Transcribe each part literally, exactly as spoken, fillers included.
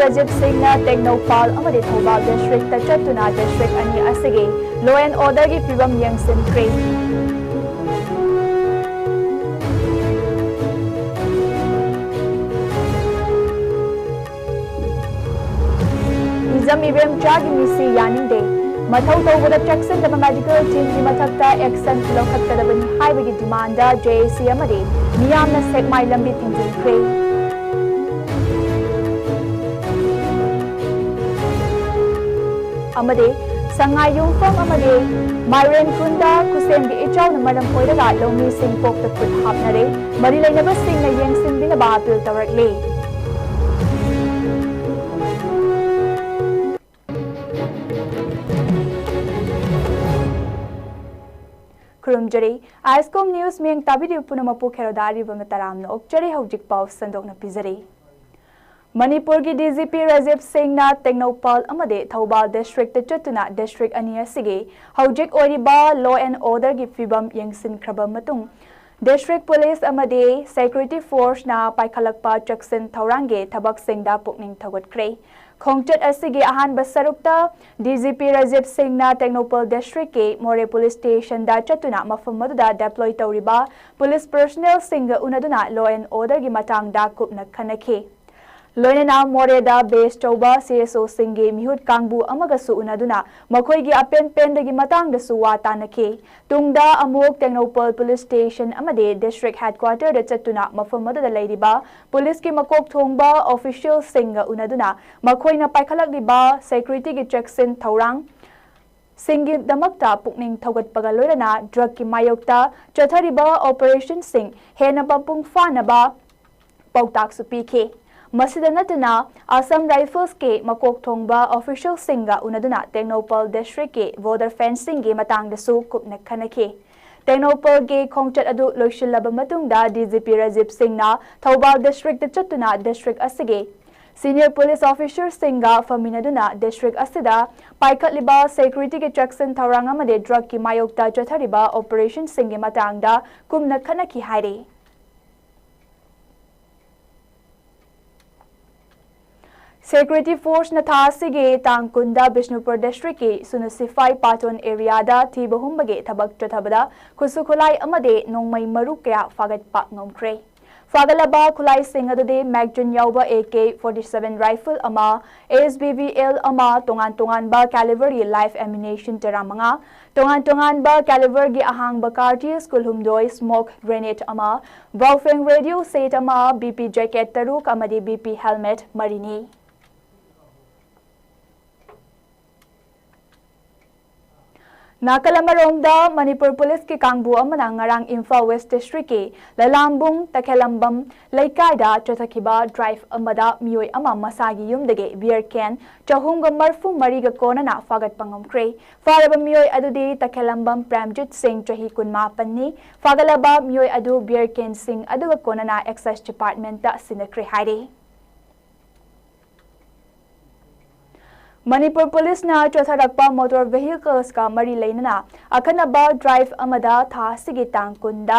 ꯔꯥꯖꯤꯕ ꯁꯤꯡꯅ ꯇꯦꯡꯅꯧꯄꯥꯜ ꯑꯃꯗꯤ ꯊꯧꯕꯥꯜ ꯗꯤꯁꯇ꯭ꯔꯤꯛꯇ ꯆꯠꯇꯨꯅ ꯗꯤꯁꯇ꯭ꯔꯤꯛ ꯑꯅꯤ ꯑꯁꯤꯒꯤ law and orderꯒꯤ ꯐꯤꯕꯝ ꯌꯦꯡꯁꯤꯟꯈ꯭ꯔꯦ꯫ ꯏꯖꯝ ꯏꯕꯦꯝꯆꯥꯒꯤ ꯃꯤꯁꯤ ꯌꯥꯅꯤꯡꯗꯦ, ꯃꯊꯧ ꯇꯧꯕꯗ ꯆꯦꯛꯁꯤꯟꯗꯕ medical teamꯒꯤ ꯃꯊꯛꯇ action ꯂꯧꯈꯠꯀꯗꯕꯅꯤ ꯍꯥꯏꯕꯒꯤ demandꯗ J A C ꯑꯃꯗꯤ ꯃꯤꯌꯥꯝꯅ ꯁꯦꯛꯃꯥꯏ ꯂꯝꯕꯤ ꯊꯤꯡꯖꯤꯟꯈ꯭ꯔꯦ꯫ ꯑꯃꯗꯤ ꯁꯉꯥꯏ ꯌꯨꯝꯐꯝ ꯑꯃꯗꯤ ꯃꯥꯏꯔꯦꯟ ꯈꯨꯟꯗ ꯈꯨꯁꯦꯝꯒꯤ ꯏꯆꯥꯎꯅ ꯃꯔꯝ ꯑꯣꯏꯔꯒ ꯂꯧꯃꯤꯁꯤꯡ ꯀꯣꯛꯇ ꯈꯨꯠ ꯍꯥꯞꯅꯔꯦ꯫ ꯃꯔꯤ ꯂꯩꯅꯕꯁꯤꯡꯅ ꯌꯦꯡꯁꯤꯟꯕꯤꯅꯕ appeal ꯇꯧꯔꯛꯂꯤ꯫ ꯈꯨꯔꯨꯝꯖꯔꯤ꯫ ISCOM News ꯃꯤꯌꯦꯡ ꯇꯥꯕꯤꯔꯤꯕ ꯄꯨꯝꯅꯃꯛꯄꯨ ꯈꯦꯔꯣꯗ ꯑꯔꯤꯕꯝꯅ ꯇꯔꯥꯝꯅ ꯑꯣꯛꯆꯔꯤ꯫ ꯍꯧꯖꯤꯛ ꯄꯥꯎ ꯁꯟꯗꯣꯛꯅ ꯄꯤꯖꯔꯤ꯫ ꯃꯅꯤꯄꯨꯔꯒꯤ D G P ꯔꯥꯖꯤꯕ ꯁꯤꯡꯅ ꯇꯦꯡꯅꯧꯄꯥꯜ ꯑꯃꯗꯤ ꯊꯧꯕꯥꯜ ꯗꯤꯁꯇ꯭ꯔꯤꯛꯇ ꯆꯠꯇꯨꯅ ꯗꯤꯁꯇ꯭ꯔꯤꯛ ꯑꯅꯤ ꯑꯁꯤꯒꯤ ꯍꯧꯖꯤꯛ ꯑꯣꯏꯔꯤꯕ law and orderꯒꯤ ꯐꯤꯕꯝ ꯌꯦꯡꯁꯤꯟꯈ꯭ꯔꯕ ꯃꯇꯨꯡ, ꯗꯤꯁꯇ꯭ꯔꯤꯛ ꯄꯨꯂꯤꯁ ꯑꯃꯗꯤ security forceꯅ ꯄꯥꯏꯈꯠꯂꯛꯄ ꯆꯦꯛꯁꯤꯟ ꯊꯧꯔꯥꯡꯒꯤ ꯊꯕꯛꯁꯤꯡꯗ ꯄꯨꯛꯅꯤꯡ ꯊꯧꯒꯠꯈ꯭ꯔꯦ꯫ ꯈꯣꯡꯆꯠ ꯑꯁꯤꯒꯤ ꯑꯍꯥꯟꯕ ꯁꯔꯨꯛꯇ D G P ꯔꯥꯖꯤꯕ ꯁꯤꯡꯅ ꯇꯦꯡꯅꯧꯄꯜ ꯗꯤꯁꯇ꯭ꯔꯤꯛꯀꯤ ꯃꯣꯔꯦ ꯄꯨꯂꯤꯁ ꯁ꯭ꯇꯦꯁꯟꯗ ꯆꯠꯇꯨꯅ ꯃꯐꯝ ꯑꯗꯨꯗ deploy ꯇꯧꯔꯤꯕ ꯄꯨꯂꯤꯁ personnelꯁꯤꯡꯒ ꯎꯅꯗꯨꯅ law and orderꯒꯤ ꯃꯇꯥꯡꯗ ꯀꯨꯞꯅ ꯈꯟꯅꯈꯤ꯫ ꯂꯣꯏꯅꯅ ꯃꯣꯔꯦꯗ base ꯇꯧꯕ C S Oꯁꯤꯡꯒꯤ ꯃꯤꯍꯨꯠ ꯀꯥꯡꯕꯨ ꯑꯃꯒꯁꯨ ꯎꯅꯗꯨꯅ ꯃꯈꯣꯏꯒꯤ ꯑꯄꯦꯟ ꯄꯦꯟꯗꯒꯤ ꯃꯇꯥꯡꯗꯁꯨ ꯋꯥ ꯇꯥꯅꯈꯤ꯫ ꯇꯨꯡꯗ ꯑꯃꯨꯛ ꯇꯦꯡꯅꯧꯄꯜ ꯄꯨꯂꯤꯁ ꯁ꯭ꯇꯦꯁꯟ ꯑꯃꯗꯤ ꯗꯤꯁꯇ꯭ꯔꯤꯛ headquarterꯗ ꯆꯠꯇꯨꯅ ꯃꯐꯝ ꯑꯗꯨꯗ ꯂꯩꯔꯤꯕ ꯄꯨꯂꯤꯁꯀꯤ ꯃꯀꯣꯛ ꯊꯣꯡꯕ officialꯁꯤꯡꯒ ꯎꯅꯗꯨꯅ ꯃꯈꯣꯏꯅ ꯄꯥꯏꯈꯠꯂꯛꯂꯤꯕ securityꯒꯤ ꯆꯦꯛꯁꯤꯟ ꯊꯧꯔꯥꯡ ꯁꯤꯡꯒꯤꯗꯃꯛꯇ ꯄꯨꯛꯅꯤꯡ ꯊꯧꯒꯠꯄꯒ ꯂꯣꯏꯅꯅ drugꯀꯤ ꯃꯥꯌꯣꯛꯇ ꯆꯠꯊꯔꯤꯕ operationꯁꯤꯡ ꯍꯦꯟꯅ ꯃꯄꯨꯡ ꯐꯥꯅꯕ ꯄꯥꯎꯇꯥꯛꯁꯨ ꯄꯤꯈꯤ꯫ ꯃꯁꯤꯗ ꯅꯠꯇꯅ Assam Riflesꯀꯤ ꯃꯀꯣꯛ ꯊꯣꯡꯕ officialꯁꯤꯡꯒ ꯎꯅꯗꯨꯅ ꯇꯦꯡꯅꯧꯄꯜ districtꯀꯤ border fencingꯒꯤ ꯃꯇꯥꯡꯗꯁꯨ ꯀꯨꯞꯅ ꯈꯟꯅꯈꯤ꯫ ꯇꯦꯡꯅꯧꯄꯜꯒꯤ ꯈꯣꯡꯆꯠ ꯑꯗꯨ ꯂꯣꯏꯁꯤꯜꯂꯕ ꯃꯇꯨꯡꯗ D G P ꯔꯥꯖꯤꯕ ꯁꯤꯡꯅ ꯊꯧꯕꯥꯜ districtꯇ ꯆꯠꯇꯨꯅ district ꯑꯁꯤꯒꯤ senior police officerꯁꯤꯡꯒ ꯐꯝꯃꯤꯟꯅꯗꯨꯅ district ꯑꯁꯤꯗ ꯄꯥꯏꯈꯠꯂꯤꯕ securityꯒꯤ ꯆꯦꯛꯁꯤꯟ ꯊꯧꯔꯥꯡ ꯑꯃꯗꯤ drugꯀꯤ ꯃꯥꯌꯣꯛꯇ ꯆꯠꯊꯔꯤꯕ operationꯁꯤꯡꯒꯤ ꯃꯇꯥꯡꯗ ꯀꯨꯞꯅ ꯈꯟꯅꯈꯤ ꯍꯥꯏꯔꯤ꯫ Security Force ꯅ ꯊꯥ ꯑꯁꯤꯒꯤ ꯇꯥꯡ ꯀꯨꯟꯗ ꯕꯤꯁꯅꯨꯄꯨꯔ district ꯀꯤ ꯁꯨꯅꯨ ꯁꯤꯐꯥꯏ ꯄꯥꯇꯣꯟ area ꯗ ꯊꯤꯕ ꯍꯨꯝꯕꯒꯤ ꯊꯕꯛ ꯆꯠꯊꯕꯗ ꯈꯨꯠꯁꯨ ꯈꯨꯠꯂꯥꯏ ꯑꯃꯗꯤ ꯅꯣꯡꯃꯩ ꯃꯔꯨ ꯀꯌꯥ ꯐꯥꯒꯠꯄ ꯉꯝꯈ꯭ꯔꯦ꯫ ꯐꯥꯒꯠꯂꯕ ꯈꯨꯠꯂꯥꯏꯁꯤꯡ ꯑꯗꯨꯗꯤ magazine ꯌꯥꯎꯕ A K forty seven rifle ꯑꯃ, S B V L ꯑꯃ, ꯇꯣꯉꯥꯟ ꯇꯣꯉꯥꯟꯕ caliber ꯒꯤ live ammunition ꯇꯔꯥꯃꯉꯥ, ꯇꯣꯉꯥꯟ ꯇꯣꯉꯥꯟꯕ caliber ꯒꯤ ꯑꯍꯥꯡꯕ cartridge ꯀꯨꯟꯍꯨꯝꯗꯣꯏ, smoke grenade ꯑꯃ, Baofeng radio set ꯑꯃ, B P jacket ꯇꯔꯨꯛ ꯑꯃꯗꯤ B P helmet ꯃꯔꯤꯅꯤ꯫ ꯅꯥꯀꯜ ꯑꯃꯔꯣꯝꯗ, ꯃꯅꯤꯄꯨꯔ ꯄꯨꯂꯤꯁꯀꯤ ꯀꯥꯡꯕꯨ ꯑꯃꯅ ꯉꯔꯥꯡ ꯏꯝꯐꯥꯜ West district ꯀꯤ ꯂꯂꯥꯝꯕꯨꯡ ꯇꯈꯦꯂꯝꯕꯝ ꯂꯩꯀꯥꯏꯗ ꯆꯠꯊꯈꯤꯕ drive ꯑꯃꯗ ꯃꯤꯑꯣꯏ ꯑꯃ ꯃꯁꯥꯒꯤ ꯌꯨꯝꯗꯒꯤ beer can ꯆꯍꯨꯝꯒ ꯃꯔꯤꯐꯨ ꯃꯔꯤꯒ ꯀꯣꯟꯅꯅ ꯐꯥꯒꯠꯄ ꯉꯝꯈ꯭ꯔꯦ꯫ ꯐꯥꯔꯕ ꯃꯤꯑꯣꯏ ꯑꯗꯨꯗꯤ ꯇꯈꯦꯂꯝꯕꯝ ꯄ꯭ꯔꯦꯝꯖꯤꯠ ꯁꯤꯡ, ꯆꯍꯤ ꯀꯨꯟꯃꯥꯄꯟꯅꯤ꯫ ꯐꯥꯒꯠꯂꯕ ꯃꯤꯑꯣꯏ ꯑꯗꯨ beer can ꯁꯤꯡ ꯑꯗꯨꯒ ꯀꯣꯟꯅꯅ Excise Department ꯇ ꯁꯤꯟꯅꯈ꯭ꯔꯦ ꯍꯥꯏꯔꯤ꯫ ꯃꯅꯤꯄꯨꯔ ꯄꯨꯂꯤꯁꯅ ꯆꯠꯊꯔꯛꯄ motor vehicles ꯀ ꯃꯔꯤ ꯂꯩꯅꯅ ꯑꯈꯟꯅꯕ drive ꯑꯃꯗ ꯊꯥ ꯑꯁꯤꯒꯤ ꯇꯥꯡ ꯀꯨꯟꯗ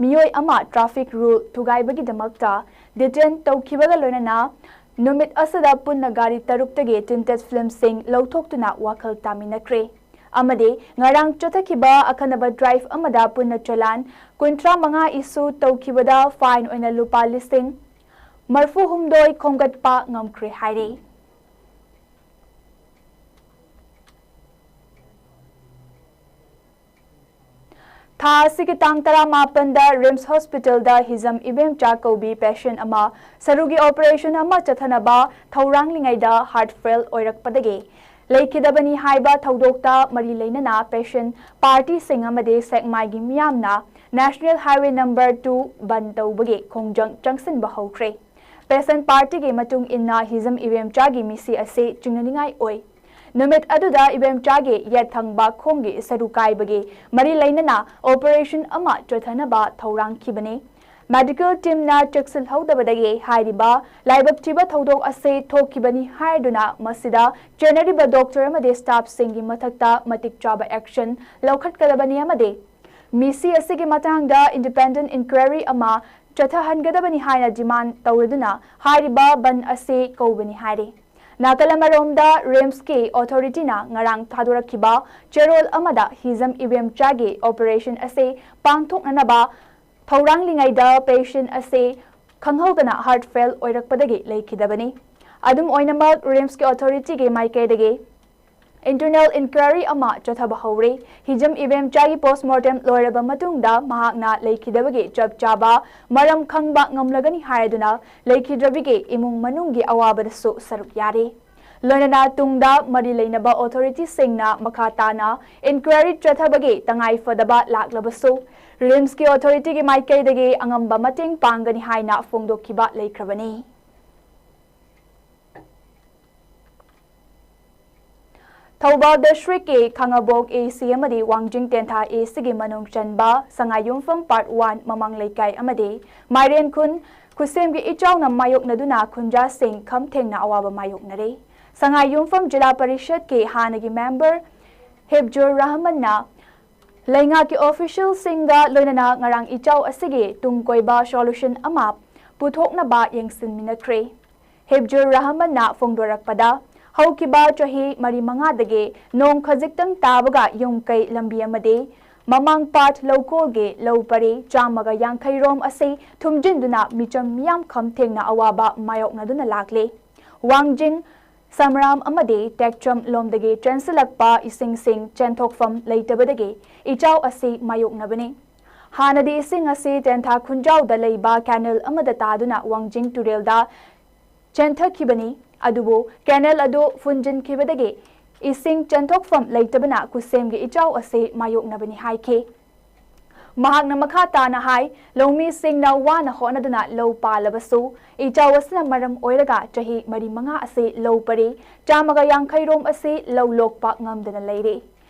ꯃꯤꯑꯣꯏ ꯑꯃ traffic rule ꯊꯨꯒꯥꯏꯕꯒꯤꯗꯃꯛꯇ detain ꯇꯧꯈꯤꯕꯒ ꯂꯣꯏꯅꯅ ꯅꯨꯃꯤꯠ ꯑꯁꯤꯗ ꯄꯨꯟꯅ ꯒꯥꯔꯤ ꯇꯔꯨꯛꯇꯒꯤ tinted film ꯁꯤꯡ ꯂꯧꯊꯣꯛꯇꯨꯅ ꯋꯥꯈꯜ ꯇꯥꯃꯤꯟꯅꯈ꯭ꯔꯦ꯫ ꯑꯃꯗꯤ ꯉꯔꯥꯡ ꯆꯠꯊꯈꯤꯕ ꯑꯈꯟꯅꯕ drive ꯑꯃꯗ ꯄꯨꯟꯅ ꯆꯂꯥꯟ ꯀꯨꯟꯊ꯭ꯔꯥ ꯃꯉꯥ issue ꯇꯧꯈꯤꯕꯗ fine ꯑꯣꯏꯅ ꯂꯨꯄꯥ ꯂꯤꯁꯤꯡ ꯃꯔꯤꯐꯨ ꯍꯨꯝꯗꯣꯏ ꯈꯣꯝꯒꯠꯄ ꯉꯝꯈ꯭ꯔꯦ ꯍꯥꯏꯔꯤ꯫ ꯊꯥ ꯑꯁꯤꯒꯤ ꯇꯥꯡ ꯇꯔꯥꯃꯥꯄꯟꯗ RIMS Hospital ꯗ ꯍꯤꯖꯝ ꯏꯕꯦꯝꯆꯥ ꯀꯧꯕꯤ patient ꯑꯃ ꯁꯔꯨꯒꯤ operation ꯑꯃ ꯆꯠꯊꯅꯕ ꯊꯧꯔꯥꯡꯂꯤꯉꯩꯗ heart fail ꯑꯣꯏꯔꯛꯄꯗꯒꯤ ꯂꯩꯈꯤꯗꯕꯅꯤ ꯍꯥꯏꯕ ꯊꯧꯗꯣꯛꯇ ꯃꯔꯤ ꯂꯩꯅꯅ patient party ꯁꯤꯡ ꯑꯃꯗꯤ ꯁꯦꯛꯃꯥꯏꯒꯤ ꯃꯤꯌꯥꯝꯅ National Highway number two ꯕꯟꯗ ꯇꯧꯕꯒꯤ ꯈꯣꯡꯖꯪ ꯆꯪꯁꯤꯟꯕ ꯍꯧꯈ꯭ꯔꯦ꯫ Patient party ꯒꯤ ꯃꯇꯨꯡ ꯏꯟꯅ ꯍꯤꯖꯝ ꯏꯕꯦꯝꯆꯥꯒꯤ ꯃꯤꯁꯤ ꯑꯁꯤ ꯆꯤꯡꯅꯅꯤꯡꯉꯥꯏ ꯑꯣꯏ꯫ ꯅꯨꯃꯤꯠ ꯑꯗꯨꯗ ꯏꯕꯦꯝꯆꯥꯒꯤ ꯌꯦꯠ ꯊꯪꯕ ꯈꯣꯡꯒꯤ ꯁꯔꯨ ꯀꯥꯏꯕꯒꯤ ꯃꯔꯤ ꯂꯩꯅꯅ operation ꯑꯃ ꯆꯠꯊꯅꯕ ꯊꯧꯔꯥꯡꯈꯤꯕꯅꯤ꯫ Medical team ꯅ ꯆꯦꯛꯁꯤꯜꯍꯧꯗꯕꯗꯒꯤ ꯍꯥꯏꯔꯤꯕ ꯂꯥꯏꯕꯛ ꯊꯤꯕ ꯊꯧꯗꯣꯛ ꯑꯁꯤ ꯊꯣꯛꯈꯤꯕꯅꯤ ꯍꯥꯏꯗꯨꯅ ꯃꯁꯤꯗ ꯆꯦꯟꯅꯔꯤꯕ doctor ꯑꯃꯗꯤ staff ꯁꯤꯡꯒꯤ ꯃꯊꯛꯇ ꯃꯇꯤꯛ ꯆꯥꯕ action ꯂꯧꯈꯠꯀꯗꯕꯅꯤ ꯑꯃꯗꯤ ꯃꯤꯁꯤ ꯑꯁꯤꯒꯤ ꯃꯇꯥꯡꯗ independent inquiry ꯑꯃ ꯆꯠꯊꯍꯟꯒꯗꯕꯅꯤ ꯍꯥꯏꯅ demand ꯇꯧꯔꯗꯨꯅ ꯍꯥꯏꯔꯤꯕ ꯕꯟꯗ ꯑꯁꯤ ꯀꯧꯕꯅꯤ ꯍꯥꯏꯔꯤ꯫ ꯅꯥꯀꯜ ꯑꯃꯔꯣꯝꯗ, ꯔꯤꯝꯁꯀꯤ ꯑꯣꯊꯣꯔꯤꯇꯤꯅ ꯉꯔꯥꯡ ꯊꯥꯗꯣꯔꯛꯈꯤꯕ ꯆꯦꯔꯣꯜ ꯑꯃꯗ ꯍꯤꯖꯝ ꯏꯕꯦꯝꯆꯥꯒꯤ ꯑꯣꯄꯔꯦꯁꯟ ꯑꯁꯤ ꯄꯥꯡꯊꯣꯛꯅꯅꯕ ꯊꯧꯔꯥꯡꯂꯤꯉꯩꯗ ꯄꯦꯁꯦꯟ ꯑꯁꯤ ꯈꯪꯍꯧꯗꯅ ꯍꯥꯔꯠ ꯐꯦꯜ ꯑꯣꯏꯔꯛꯄꯗꯒꯤ ꯂꯩꯈꯤꯗꯕꯅꯤ꯫ ꯑꯗꯨꯝ ꯑꯣꯏꯅꯃꯛ, ꯔꯤꯝꯁꯀꯤ ꯑꯣꯊꯣꯔꯤꯇꯤꯒꯤ ꯃꯥꯏꯀꯩꯗꯒꯤ ꯏꯟꯇꯔꯅꯦꯜ ꯏꯟꯀ꯭ꯋꯥꯏꯔꯤ ꯑꯃ ꯆꯠꯊꯕ ꯍꯧꯔꯦ꯫ ꯍꯤꯖꯝ ꯏꯕꯦꯝꯆꯥꯒꯤ ꯄꯣꯁꯃꯣꯔꯇꯦꯝ ꯂꯣꯏꯔꯕ ꯃꯇꯨꯡꯗ ꯃꯍꯥꯛꯅ ꯂꯩꯈꯤꯗꯕꯒꯤ ꯆꯞ ꯆꯥꯕ ꯃꯔꯝ ꯈꯪꯕ ꯉꯝꯂꯒꯅꯤ ꯍꯥꯏꯗꯨꯅ ꯂꯩꯈꯤꯗ꯭ꯔꯕꯤꯒꯤ ꯏꯃꯨꯡ ꯃꯅꯨꯡꯒꯤ ꯑꯋꯥꯕꯗꯁꯨ ꯁꯔꯨꯛ ꯌꯥꯔꯤ꯫ ꯂꯣꯏꯅꯅ ꯇꯨꯡꯗ ꯃꯔꯤ ꯂꯩꯅꯕ ꯑꯣꯊꯣꯔꯤꯇꯤꯁꯤꯡꯅ ꯃꯈꯥ ꯇꯥꯅ ꯏꯟꯀ꯭ꯋꯥꯏꯔꯤ ꯆꯠꯊꯕꯒꯤ ꯇꯉꯥꯏ ꯐꯗꯕ ꯂꯥꯛꯂꯕꯁꯨ, ꯔꯤꯝꯁꯀꯤ ꯑꯣꯊꯣꯔꯤꯇꯤꯒꯤ ꯃꯥꯏꯀꯩꯗꯒꯤ ꯑꯉꯝꯕ ꯃꯇꯦꯡ ꯄꯥꯡꯒꯅꯤ ꯍꯥꯏꯅ ꯐꯣꯡꯗꯣꯛꯈꯤꯕ ꯂꯩꯈ꯭ꯔꯕꯅꯤ꯫ ꯊꯧꯕꯥꯜ ꯗꯤꯁꯇ꯭ꯔꯤꯛꯀꯤ ꯈꯥꯉꯕꯣꯛ ꯑꯦ ꯁꯤ ꯑꯃꯗꯤ ꯋꯥꯡꯖꯤꯡ ꯇꯦꯟꯊꯥ ꯑꯦ ꯁꯤꯒꯤ ꯃꯅꯨꯡ ꯆꯟꯕ ꯁꯉꯥꯏꯌꯨꯝꯐꯝ ꯄꯥꯔꯠ ꯋꯥꯟ ꯃꯃꯥꯡ ꯂꯩꯀꯥꯏ ꯑꯃꯗꯤ ꯃꯥꯏꯔꯦꯟ ꯈꯨꯟ ꯈꯨꯁꯦꯝꯒꯤ ꯏꯆꯥꯎꯅ ꯃꯥꯌꯣꯛꯅꯗꯨꯅ ꯈꯨꯟꯖꯥꯁꯤꯡ ꯈꯝ ꯊꯦꯡꯅ ꯑꯋꯥꯕ ꯃꯥꯌꯣꯛꯅꯔꯦ꯫ ꯁꯉꯥꯏꯌꯨꯝꯐꯝ ꯖꯤꯂꯥ ꯄꯔꯤꯁꯠꯀꯤ ꯍꯥꯟꯅꯒꯤ ꯃꯦꯝꯕꯔ ꯍꯤꯕꯖꯨꯔ ꯔꯍꯃꯟꯅ ꯂꯩꯉꯥꯛꯀꯤ ꯑꯣꯐꯤꯁꯤꯌꯦꯜꯁꯤꯡꯒ ꯂꯣꯏꯅꯅ ꯉꯔꯥꯡ ꯏꯆꯥꯎ ꯑꯁꯤꯒꯤ ꯇꯨꯡ ꯀꯣꯏꯕ ꯁꯣꯂꯨꯁꯟ ꯑꯃ ꯄꯨꯊꯣꯛꯅꯕ ꯌꯦꯡꯁꯤꯟꯃꯤꯟꯅꯈ꯭ꯔꯦ꯫ ꯍꯤꯕꯖꯨꯔ ꯔꯍꯃꯟꯅ ꯐꯣꯡꯗꯣꯔꯛꯄꯗ, ꯍꯧꯈꯤꯕ ꯆꯍꯤ ꯃꯔꯤ ꯃꯉꯥꯗꯒꯤ ꯅꯣꯡ ꯈꯖꯤꯛꯇꯪ ꯇꯥꯕꯒ ꯌꯨꯝ ꯀꯩ, ꯂꯝꯕꯤ ꯑꯃꯗꯤ ꯃꯃꯥꯡ ꯄꯥꯠ ꯂꯧꯀꯣꯜꯒꯤ ꯂꯧ ꯄꯔꯤ ꯆꯥꯝꯃꯒ ꯌꯥꯡꯈꯩ ꯔꯣꯝ ꯑꯁꯤ ꯊꯨꯝꯖꯤꯟꯗꯨꯅ ꯃꯤꯆꯝ ꯃꯤꯌꯥꯝ ꯈꯝ ꯊꯦꯡꯅ ꯑꯋꯥꯕ ꯃꯥꯌꯣꯛꯅꯗꯨꯅ ꯂꯥꯛꯂꯤ꯫ ꯋꯥꯡꯖꯤꯡ, ꯁꯝꯔꯥꯝ ꯑꯃꯗꯤ ꯇꯦꯛꯆꯝ ꯂꯣꯝꯗꯒꯤ ꯆꯦꯟꯁꯤꯜꯂꯛꯄ ꯏꯁꯤꯡꯁꯤꯡ ꯆꯦꯟꯊꯣꯛꯐꯝ ꯂꯩꯇꯕꯗꯒꯤ ꯏꯆꯥꯎ ꯑꯁꯤ ꯃꯥꯌꯣꯛꯅꯕꯅꯤ꯫ ꯍꯥꯟꯅꯗꯤ ꯏꯁꯤꯡ ꯑꯁꯤ ꯇꯦꯟꯊꯥ ꯈꯨꯟꯖꯥꯎꯗ ꯂꯩꯕ ꯀꯦꯅꯦꯜ ꯑꯃꯗ ꯇꯥꯗꯨꯅ ꯋꯥꯡꯖꯤꯡ ꯇꯨꯔꯦꯜꯗ ꯆꯦꯟꯊꯈꯤꯕꯅꯤ꯫ ꯑꯗꯨꯕꯨ ꯀꯦꯅꯦꯜ ꯑꯗꯨ ꯐꯨꯟꯖꯤꯟꯈꯤꯕꯗꯒꯤ ꯏꯁꯤꯡ ꯆꯦꯟꯊꯣꯛꯐꯝ ꯂꯩꯇꯕꯅ ꯈꯨꯁꯦꯝꯒꯤ ꯏꯆꯥꯎ ꯑꯁꯤ ꯃꯥꯌꯣꯛꯅꯕꯅꯤ ꯍꯥꯏꯈꯤ꯫ ꯃꯍꯥꯛꯅ ꯃꯈꯥ ꯇꯥꯅ ꯍꯥꯏ, ꯂꯧꯃꯤꯁꯤꯡꯅ ꯋꯥꯅ ꯍꯣꯠꯅꯗꯨꯅ ꯂꯧ ꯄꯥꯜꯂꯕꯁꯨ, ꯏꯆꯥꯎ ꯑꯁꯤꯅ ꯃꯔꯝ ꯑꯣꯏꯔꯒ ꯆꯍꯤ ꯃꯔꯤ ꯃꯉꯥ ꯑꯁꯤ ꯂꯧ ꯄꯔꯤ ꯆꯥꯝꯃꯒ ꯌꯥꯡꯈꯩ ꯔꯣꯝ ꯑꯁꯤ ꯂꯧ ꯂꯣꯛꯄ ꯉꯝꯗꯅ ꯂꯩꯔꯤ꯫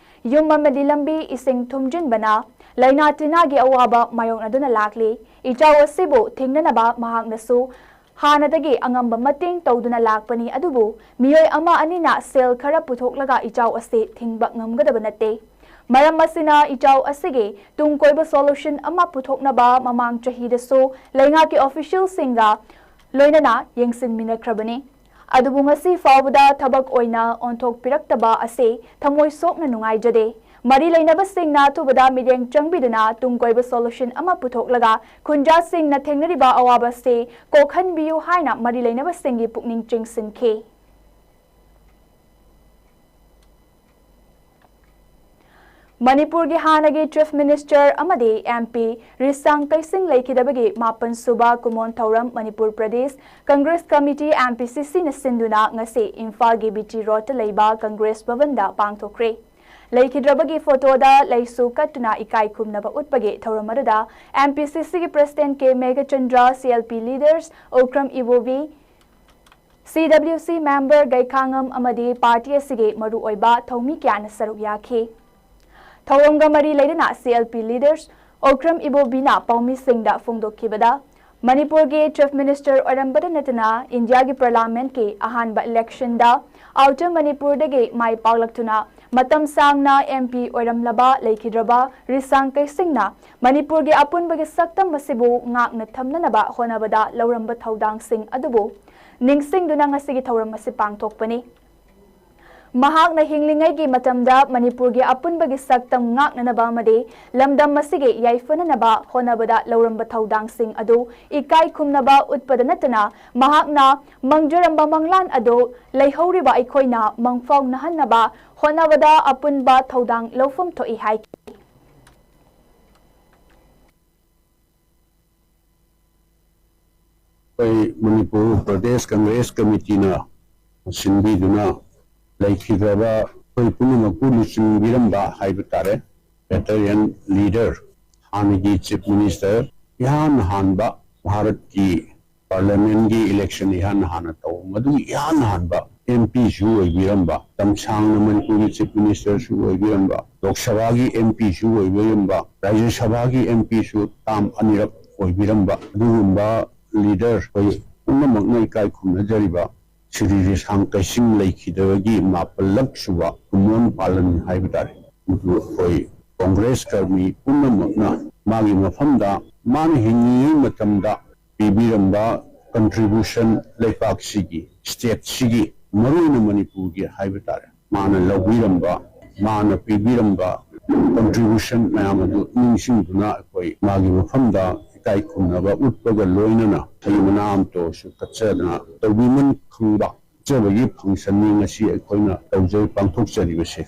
ꯌꯨꯝ ꯑꯃꯗꯤ ꯂꯝꯕꯤ ꯏꯁꯤꯡ ꯊꯨꯝꯖꯤꯟꯕꯅ ꯂꯥꯏꯅꯥ ꯇꯤꯟꯅꯥꯒꯤ ꯑꯋꯥꯕ ꯃꯥꯌꯣꯛꯅꯗꯨꯅ ꯂꯥꯛꯂꯤ꯫ ꯏꯆꯥꯎ ꯑꯁꯤꯕꯨ ꯊꯤꯡꯅꯅꯕ ꯃꯍꯥꯛꯅꯁꯨ ꯍꯥꯟꯅꯗꯒꯤ ꯑꯉꯝꯕ ꯃꯇꯦꯡ ꯇꯧꯗꯨꯅ ꯂꯥꯛꯄꯅꯤ, ꯑꯗꯨꯕꯨ ꯃꯤꯑꯣꯏ ꯑꯃ ꯑꯅꯤꯅ ꯁꯦꯜ ꯈꯔ ꯄꯨꯊꯣꯛꯂꯒ ꯏꯆꯥꯎ ꯑꯁꯤ ꯊꯤꯡꯕ ꯉꯝꯒꯗꯕ ꯅꯠꯇꯦ꯫ ꯃꯔꯝ ꯑꯁꯤꯅ ꯏꯆꯥꯎ ꯑꯁꯤꯒꯤ ꯇꯨꯡ ꯀꯣꯏꯕ ꯁꯣꯂꯨꯁꯟ ꯑꯃ ꯄꯨꯊꯣꯛꯅꯕ ꯃꯃꯥꯡ ꯆꯍꯤꯗꯁꯨ ꯂꯩꯉꯥꯛꯀꯤ ꯑꯣꯐꯤꯁꯤꯌꯦꯜꯁꯤꯡꯒ ꯂꯣꯏꯅꯅ ꯌꯦꯡꯁꯤꯟꯃꯤꯟꯅꯈ꯭ꯔꯕꯅꯤ꯫ ꯑꯗꯨꯕꯨ ꯉꯁꯤ ꯐꯥꯎꯕꯗ ꯊꯕꯛ ꯑꯣꯏꯅ ꯑꯣꯟꯊꯣꯛꯄꯤꯔꯛꯇꯕ ꯑꯁꯤ ꯊꯃꯣꯏ ꯁꯣꯛꯅ ꯅꯨꯡꯉꯥꯏꯖꯗꯦ꯫ ꯃꯔꯤ ꯂꯩꯅꯕꯁꯤꯡꯅ ꯑꯊꯨꯕꯗ ꯃꯤꯠꯌꯦꯡ ꯆꯪꯕꯤꯗꯨꯅ ꯇꯨꯡ ꯀꯣꯏꯕ solution ꯑꯃ ꯄꯨꯊꯣꯛꯂꯒ ꯈꯨꯟꯖꯥꯁꯤꯡꯅ ꯊꯦꯡꯅꯔꯤꯕ ꯑꯋꯥꯕ ꯑꯁꯤ ꯀꯣꯛꯍꯟꯕꯤꯌꯨ ꯍꯥꯏꯅ ꯃꯔꯤ ꯂꯩꯅꯕꯁꯤꯡꯒꯤ ꯄꯨꯛꯅꯤꯡ ꯆꯤꯡꯁꯤꯟꯈꯤ꯫ ꯃꯅꯤꯄꯨꯔꯒꯤ ꯍꯥꯟꯅꯒꯤ Chief Minister ꯑꯃꯗꯤ MP ꯔꯤꯁꯥꯡ ꯀꯩꯁꯤꯡ ꯂꯩꯈꯤꯗꯕꯒꯤ ꯃꯥꯄꯟ ꯁꯨꯕ ꯀꯨꯃꯣꯟ ꯊꯧꯔꯝ ꯃꯅꯤꯄꯨꯔ ꯄ꯭ꯔꯗꯦꯁ ꯀꯪꯒ꯭ꯔꯦꯁ ꯀꯃꯤꯇꯤ, MPCCꯅ ꯁꯤꯟꯗꯨꯅ ꯉꯁꯤ ꯏꯝꯐꯥꯜꯒꯤ BT Roadꯇ ꯂꯩꯕ ꯀꯪꯒ꯭ꯔꯦꯁ ꯚꯕꯟꯗ ꯄꯥꯡꯊꯣꯛꯈ꯭ꯔꯦ꯫ ꯂꯩꯈꯤꯗ꯭ꯔꯕꯒꯤ photoꯗ ꯂꯩꯁꯨ ꯀꯠꯇꯨꯅ ꯏꯀꯥꯏ ꯈꯨꯝꯅꯕ ꯎꯠꯄꯒꯤ ꯊꯧꯔꯝ ꯑꯗꯨꯗ MPCCꯒꯤ President ꯀꯦ ꯃꯦꯘꯆꯟꯗ꯭ꯔ, CLP leaders ꯎꯀ꯭ꯔꯝ ꯏꯕꯣꯕꯤ, CWC member ꯒꯩꯈꯥꯉꯝ ꯑꯃꯗꯤ party ꯑꯁꯤꯒꯤ ꯃꯔꯨꯑꯣꯏꯕ ꯊꯧꯃꯤ ꯀꯌꯥꯅ ꯁꯔꯨꯛ ꯌꯥꯈꯤ꯫ ꯊꯧꯔꯝꯒ ꯃꯔꯤ ꯂꯩꯅꯅ CLP leaders ꯎꯀ꯭ꯔꯝ ꯏꯕꯣꯕꯤꯅ ꯄꯥꯎꯃꯤꯁꯤꯡꯗ ꯐꯣꯡꯗꯣꯛꯈꯤꯕꯗ, ꯃꯅꯤꯄꯨꯔꯒꯤ Chief Minister ꯑꯣꯏꯔꯝꯕꯗ ꯅꯠꯇꯅ ꯏꯟꯗꯤꯌꯥꯒꯤ Parliamentꯀꯤ ꯑꯍꯥꯟꯕ electionꯗ Outer ꯃꯅꯤꯄꯨꯔꯗꯒꯤ ꯃꯥꯏ ꯄꯥꯛꯂꯛꯇꯨꯅ ꯃꯇꯝ ꯁꯥꯡꯅ MP ꯑꯣꯏꯔꯝꯂꯕ ꯂꯩꯈꯤꯗ꯭ꯔꯕ ꯔꯤꯁꯥꯡ ꯀꯩꯁꯤꯡꯅ ꯃꯅꯤꯄꯨꯔꯒꯤ ꯑꯄꯨꯟꯕꯒꯤ ꯁꯛꯇꯝ ꯑꯁꯤꯕꯨ ꯉꯥꯛꯅ ꯊꯝꯅꯅꯕ ꯍꯣꯠꯅꯕꯗ ꯂꯧꯔꯝꯕ ꯊꯧꯗꯥꯡꯁꯤꯡ ꯑꯗꯨꯕꯨ ꯅꯤꯡꯁꯤꯡꯗꯨꯅ ꯉꯁꯤꯒꯤ ꯊꯧꯔꯝ ꯑꯁꯤ ꯄꯥꯡꯊꯣꯛꯄꯅꯤ꯫ ꯃꯍꯥꯛꯅ ꯍꯤꯡꯂꯤꯉꯩꯒꯤ ꯃꯇꯝꯗ ꯃꯅꯤꯄꯨꯔꯒꯤ ꯑꯄꯨꯟꯕꯒꯤ ꯁꯛꯇꯝ ꯉꯥꯛꯅꯅꯕ ꯑꯃꯗꯤ ꯂꯝꯗꯝ ꯑꯁꯤꯒꯤ ꯌꯥꯏꯐꯅꯅꯕ ꯍꯣꯠꯅꯕꯗ ꯂꯧꯔꯝꯕ ꯊꯧꯗꯥꯡꯁꯤꯡ ꯑꯗꯨ ꯏꯀꯥꯏ ꯈꯨꯝꯅꯕ ꯎꯠꯄꯗ ꯅꯠꯇꯅ, ꯃꯍꯥꯛꯅ ꯃꯪꯖꯔꯝꯕ ꯃꯪꯂꯥꯟ ꯑꯗꯨ ꯂꯩꯍꯧꯔꯤꯕ ꯑꯩꯈꯣꯏꯅ ꯃꯪꯐꯥꯎꯅꯍꯟꯅꯕ ꯍꯣꯠꯅꯕꯗ ꯑꯄꯨꯟꯕ ꯊꯧꯗꯥꯡ ꯂꯧꯐꯝ ꯊꯣꯛꯏ ꯍꯥꯏꯈꯤ꯫ ꯑꯩꯈꯣꯏ ꯃꯅꯤꯄꯨꯔ ꯄ꯭ꯔꯗꯦꯁ ꯀꯪꯒ꯭ꯔꯦꯁ ꯀꯃꯤꯇꯤꯅ ꯁꯤꯟꯕꯤꯗꯨꯅ ꯂꯩꯈꯤꯗ꯭ꯔꯕ ꯑꯩꯈꯣꯏ ꯄꯨꯝꯅꯃꯛꯄꯨ ꯂꯨꯆꯤꯡꯕꯤꯔꯝꯕ ꯍꯥꯏꯕ ꯇꯥꯔꯦ, veteran leader, ꯍꯥꯟꯅꯒꯤ Chief Minister, ꯏꯍꯥꯟ ꯍꯥꯟꯕ ꯚꯥꯔꯠꯀꯤ Parliamentꯀꯤ election ꯏꯍꯥꯟ ꯍꯥꯟꯅ ꯇꯧꯕ, ꯃꯗꯨꯒꯤ ꯏꯍꯥꯟ ꯍꯥꯟꯕ MPꯁꯨ ꯑꯣꯏꯕꯤꯔꯝꯕ, ꯃꯇꯝ ꯁꯥꯡꯅ ꯃꯅꯤꯄꯨꯔꯒꯤ Chief Ministerꯁꯨ ꯑꯣꯏꯕꯤꯔꯝꯕ, ꯂꯣꯛ ꯁꯚꯥꯒꯤ MPꯁꯨ ꯑꯣꯏꯕꯤꯔꯝꯕ, ꯔꯥꯖ꯭ꯌ ꯁꯚꯥꯒꯤ MPꯁꯨ term ꯑꯅꯤꯔꯛ ꯑꯣꯏꯕꯤꯔꯝꯕ ꯑꯗꯨꯒꯨꯝꯕ leader ꯑꯩꯈꯣꯏ ꯄꯨꯝꯅꯃꯛꯅ ꯏꯀꯥꯏ ꯈꯨꯝꯅꯖꯔꯤꯕ ꯁ꯭ꯔꯤ ꯔꯤꯁꯥꯡ ꯀꯩꯁꯤꯡ ꯂꯩꯈꯤꯗꯕꯒꯤ ꯃꯥꯄꯜꯂꯛ ꯁꯨꯕ ꯀꯨꯃꯣꯟ ꯄꯥꯂꯟ ꯍꯥꯏꯕ ꯇꯥꯔꯦ꯫ ꯑꯗꯨ ꯑꯩꯈꯣꯏ ꯀꯪꯒ꯭ꯔꯦꯁ ꯀꯔꯃꯤ ꯄꯨꯝꯅꯃꯛꯅ ꯃꯥꯒꯤ ꯃꯐꯝꯗ ꯃꯥꯅ ꯍꯤꯡꯂꯤꯉꯩ ꯃꯇꯝꯗ ꯄꯤꯕꯤꯔꯝꯕ contribution, ꯂꯩꯄꯥꯛꯁꯤꯒꯤ ꯁ꯭ꯇꯦꯠꯁꯤꯒꯤ, ꯃꯔꯨꯑꯣꯏꯅ ꯃꯅꯤꯄꯨꯔꯒꯤ ꯍꯥꯏꯕ ꯇꯥꯔꯦ, ꯃꯥꯅ ꯂꯧꯕꯤꯔꯝꯕ, ꯃꯥꯅ ꯄꯤꯕꯤꯔꯝꯕ ꯀꯟꯇ꯭ꯔꯤꯕ꯭ꯌꯨꯁꯟ ꯃꯌꯥꯝ ꯑꯗꯨ ꯅꯤꯡꯁꯤꯡꯗꯨꯅ ꯑꯩꯈꯣꯏ ꯃꯥꯒꯤ ꯃꯐꯝꯗ ꯏꯀꯥꯏ ꯈꯨꯝꯅꯕ ꯎꯠꯄꯒ ꯂꯣꯏꯅꯅ ꯍꯩ ꯃꯅꯥ ꯑꯃꯇ ꯑꯣꯏꯔꯁꯨ ꯀꯠꯆꯗꯅ ꯇꯧꯕꯤꯃꯟ ꯈꯪꯕ ꯀꯠꯆꯕꯒꯤ ꯐꯪꯁꯟꯅꯤ ꯉꯁꯤ ꯑꯩꯈꯣꯏꯅ ꯇꯧꯖꯩ, ꯄꯥꯡꯊꯣꯛꯆꯔꯤꯕꯁꯦ꯫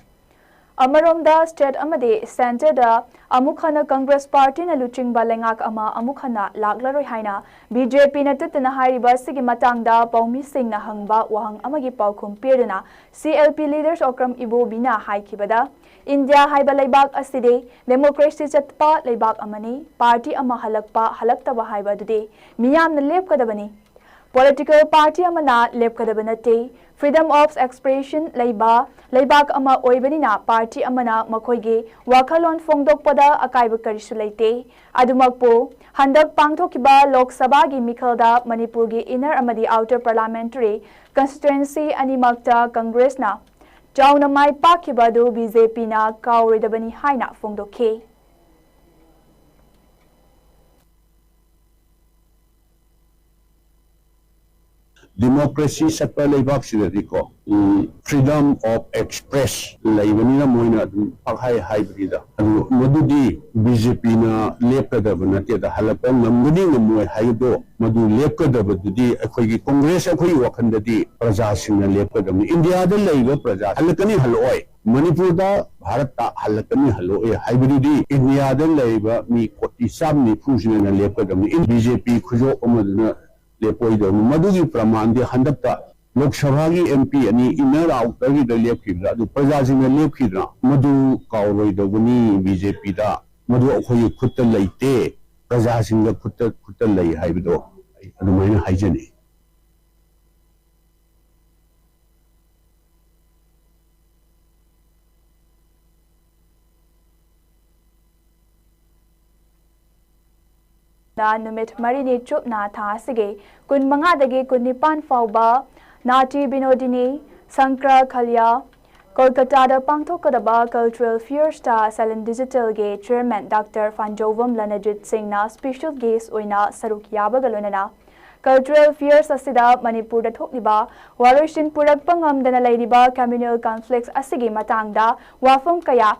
ꯑꯃꯔꯣꯝꯗ, ꯁ꯭ꯇꯦꯠ ꯑꯃꯗꯤ ꯁꯦꯟꯇꯔꯗ ꯑꯃꯨꯛ ꯍꯟꯅ ꯀꯪꯒ꯭ꯔꯦꯁ ꯄꯥꯔꯇꯤꯅ ꯂꯨꯆꯤꯡꯕ ꯂꯩꯉꯥꯛ ꯑꯃ ꯑꯃꯨꯛ ꯍꯟꯅ ꯂꯥꯛꯂꯔꯣꯏ ꯍꯥꯏꯅ ꯕꯤ ꯖꯦ ꯄꯤꯅ ꯇꯠꯇꯅ ꯍꯥꯏꯔꯤꯕ ꯑꯁꯤꯒꯤ ꯃꯇꯥꯡꯗ ꯄꯥꯎꯃꯤꯁꯤꯡꯅ ꯍꯪꯕ ꯋꯥꯍꯪ ꯑꯃꯒꯤ ꯄꯥꯎꯈꯨꯝ ꯄꯤꯗꯨꯅ C L P leaders Okram ꯏꯕꯣꯕꯤꯅ ꯍꯥꯏꯈꯤꯕꯗ, ꯏꯟꯗꯤꯌꯥ ꯍꯥꯏꯕ ꯂꯩꯕꯥꯛ ꯑꯁꯤꯗꯤ ꯗꯦꯃꯣꯀ꯭ꯔꯦꯁꯤ ꯆꯠꯄ ꯂꯩꯕꯥꯛ ꯑꯃꯅꯤ꯫ ꯄꯥꯔꯇꯤ ꯑꯃ ꯍꯜꯂꯛꯄ, ꯍꯜꯂꯛꯇꯕ ꯍꯥꯏꯕ ꯑꯗꯨꯗꯤ ꯃꯤꯌꯥꯝꯅ ꯂꯦꯞꯀꯗꯕꯅꯤ꯫ ꯄꯣꯂꯤꯇꯤꯀꯦꯜ ꯄꯥꯔꯇꯤ ꯑꯃꯅ ꯂꯦꯞꯀꯗꯕ ꯅꯠꯇꯦ꯫ Freedom of expression ꯂꯩꯕ ꯂꯩꯕꯥꯛ ꯑꯃ ꯑꯣꯏꯕꯅꯤꯅ ꯄꯥꯔꯇꯤ ꯑꯃꯅ ꯃꯈꯣꯏꯒꯤ ꯋꯥꯈꯜꯂꯣꯟ ꯐꯣꯡꯗꯣꯛꯄꯗ ꯑꯀꯥꯏꯕ ꯀꯔꯤꯁꯨ ꯂꯩꯇꯦ꯫ ꯑꯗꯨꯃꯛꯄꯨ, ꯍꯟꯗꯛ ꯄꯥꯡꯊꯣꯛꯈꯤꯕ ꯂꯣꯛ ꯁꯚꯥꯒꯤ ꯃꯤꯈꯜꯗ ꯃꯅꯤꯄꯨꯔꯒꯤ inner ꯑꯃꯗꯤ outer parliamentary constituency ꯑꯅꯤꯃꯛꯇ ꯀꯪꯒ꯭ꯔꯦꯁꯅ ꯆꯥꯎꯅ ꯃꯥꯏ ꯄꯥꯛꯈꯤꯕ ꯑꯗꯨ ꯕꯤ ꯖꯦ ꯄꯤꯅ ꯀꯥꯎꯔꯣꯏꯗꯕꯅꯤ ꯍꯥꯏꯅ ꯐꯣꯡꯗꯣꯛꯈꯤ꯫ ꯗꯤꯃꯣꯀ꯭ꯔꯦꯁꯤ ꯆꯠꯄ ꯂꯩꯕꯥꯛꯁꯤꯗꯗꯤꯀꯣ, ꯎꯝ, freedom of express ꯂꯩꯕꯅꯤꯅ ꯃꯣꯏꯅ ꯑꯗꯨꯝ ꯄꯪꯍꯥꯏ ꯍꯥꯏꯕꯅꯤꯗ꯫ ꯑꯗꯨ ꯃꯗꯨꯗꯤ ꯕꯤ ꯖꯦ ꯄꯤꯅ ꯂꯦꯞꯀꯗꯕ ꯅꯠꯇꯦꯗ, ꯍꯜꯂꯛꯄ ꯉꯝꯒꯅꯤ ꯉꯝꯃꯣꯏ ꯍꯥꯏꯕꯗꯣ, ꯃꯗꯨ ꯂꯦꯞꯀꯗꯕꯗꯨꯗꯤ ꯑꯩꯈꯣꯏꯒꯤ ꯀꯣꯡꯒ꯭ꯔꯦꯁ, ꯑꯩꯈꯣꯏꯒꯤ ꯋꯥꯈꯜꯗꯗꯤ ꯄ꯭ꯔꯖꯥꯁꯤꯡꯅ ꯂꯦꯞꯀꯗꯕꯅꯤ꯫ ꯏꯟꯗꯤꯌꯥꯗ ꯂꯩꯔꯤꯕ ꯄ꯭ꯔꯖꯥ ꯍꯜꯂꯛꯀꯅꯤ ꯍꯜꯂꯛꯑꯣꯏ, ꯃꯅꯤꯄꯨꯔꯗ ꯚꯥꯔꯠꯇ ꯍꯜꯂꯛꯀꯅꯤ ꯍꯜꯂꯛꯑꯣꯏ ꯍꯥꯏꯕꯗꯨꯗꯤ ꯏꯟꯗꯤꯌꯥꯗ ꯂꯩꯔꯤꯕ ꯃꯤ ꯀꯣꯇꯤ ꯆꯥꯝ ꯅꯤꯐꯨꯁꯤꯅ ꯂꯦꯞꯀꯗꯕꯅꯤ꯫ ꯕꯤ ꯖꯦ ꯄꯤ ꯈꯨꯖꯣꯞ ꯑꯃꯗꯨꯅ ꯂꯦꯞꯄꯣꯏꯗꯕꯅꯤ꯫ ꯃꯗꯨꯒꯤ ꯄ꯭ꯔꯃꯥꯟꯗꯤ ꯍꯟꯗꯛꯇ ꯂꯣꯛ ꯁꯚꯥꯒꯤ ꯑꯦꯝ ꯄꯤ ꯑꯅꯤ inner outer ꯒꯤꯗ ꯂꯦꯞꯈꯤꯕꯗ, ꯑꯗꯨ ꯄ꯭ꯔꯖꯥꯁꯤꯡꯅ ꯂꯦꯞꯈꯤꯗꯅ, ꯃꯗꯨ ꯀꯥꯎꯔꯣꯏꯗꯧꯕꯅꯤ ꯕꯤ ꯖꯦ ꯄꯤꯗ꯫ ꯃꯗꯨ ꯑꯩꯈꯣꯏꯒꯤ ꯈꯨꯠꯇ ꯂꯩꯇꯦ, ꯄ꯭ꯔꯖꯥꯁꯤꯡꯒ ꯈꯨꯠꯇ, ꯈꯨꯠꯇ ꯂꯩ ꯍꯥꯏꯕꯗꯣ ꯑꯩ ꯑꯗꯨꯃꯥꯏꯅ ꯍꯥꯏꯖꯅꯤꯡꯏ꯫ ꯅ ꯅꯨꯃꯤꯠ ꯃꯔꯤꯅꯤ ꯆꯨꯞꯅ ꯊꯥ ꯑꯁꯤꯒꯤ ꯀꯨꯟꯃꯉꯥꯗꯒꯤ ꯀꯨꯟꯅꯤꯄꯥꯟ ꯐꯥꯎꯕ ꯅꯥꯇꯤ ꯕꯤꯅꯣꯗꯤꯅꯤ ꯁꯪꯀ꯭ꯔ ꯈꯂꯤꯌꯥ ꯀꯣꯜꯀꯇꯥꯗ ꯄꯥꯡꯊꯣꯛꯀꯗꯕ Cultural Fairs ꯇ Silent Digital ꯒꯤ chairman ꯗꯥꯛꯇꯔ ꯐꯥꯟꯖꯧꯕꯝ ꯂꯅꯖꯤꯠ ꯁꯤꯡꯅ special guest ꯑꯣꯏꯅ ꯁꯔꯨꯛ ꯌꯥꯕꯒ ꯂꯣꯏꯅꯅ Cultural Fairs ꯑꯁꯤꯗ ꯃꯅꯤꯄꯨꯔꯗ ꯊꯣꯛꯂꯤꯕ ꯋꯥꯔꯣꯏꯁꯤꯟ ꯄꯨꯔꯛꯄ ꯉꯝꯗꯅ ꯂꯩꯔꯤꯕ communal conflicts ꯑꯁꯤꯒꯤ ꯃꯇꯥꯡꯗ ꯋꯥꯐꯝ ꯀꯌꯥ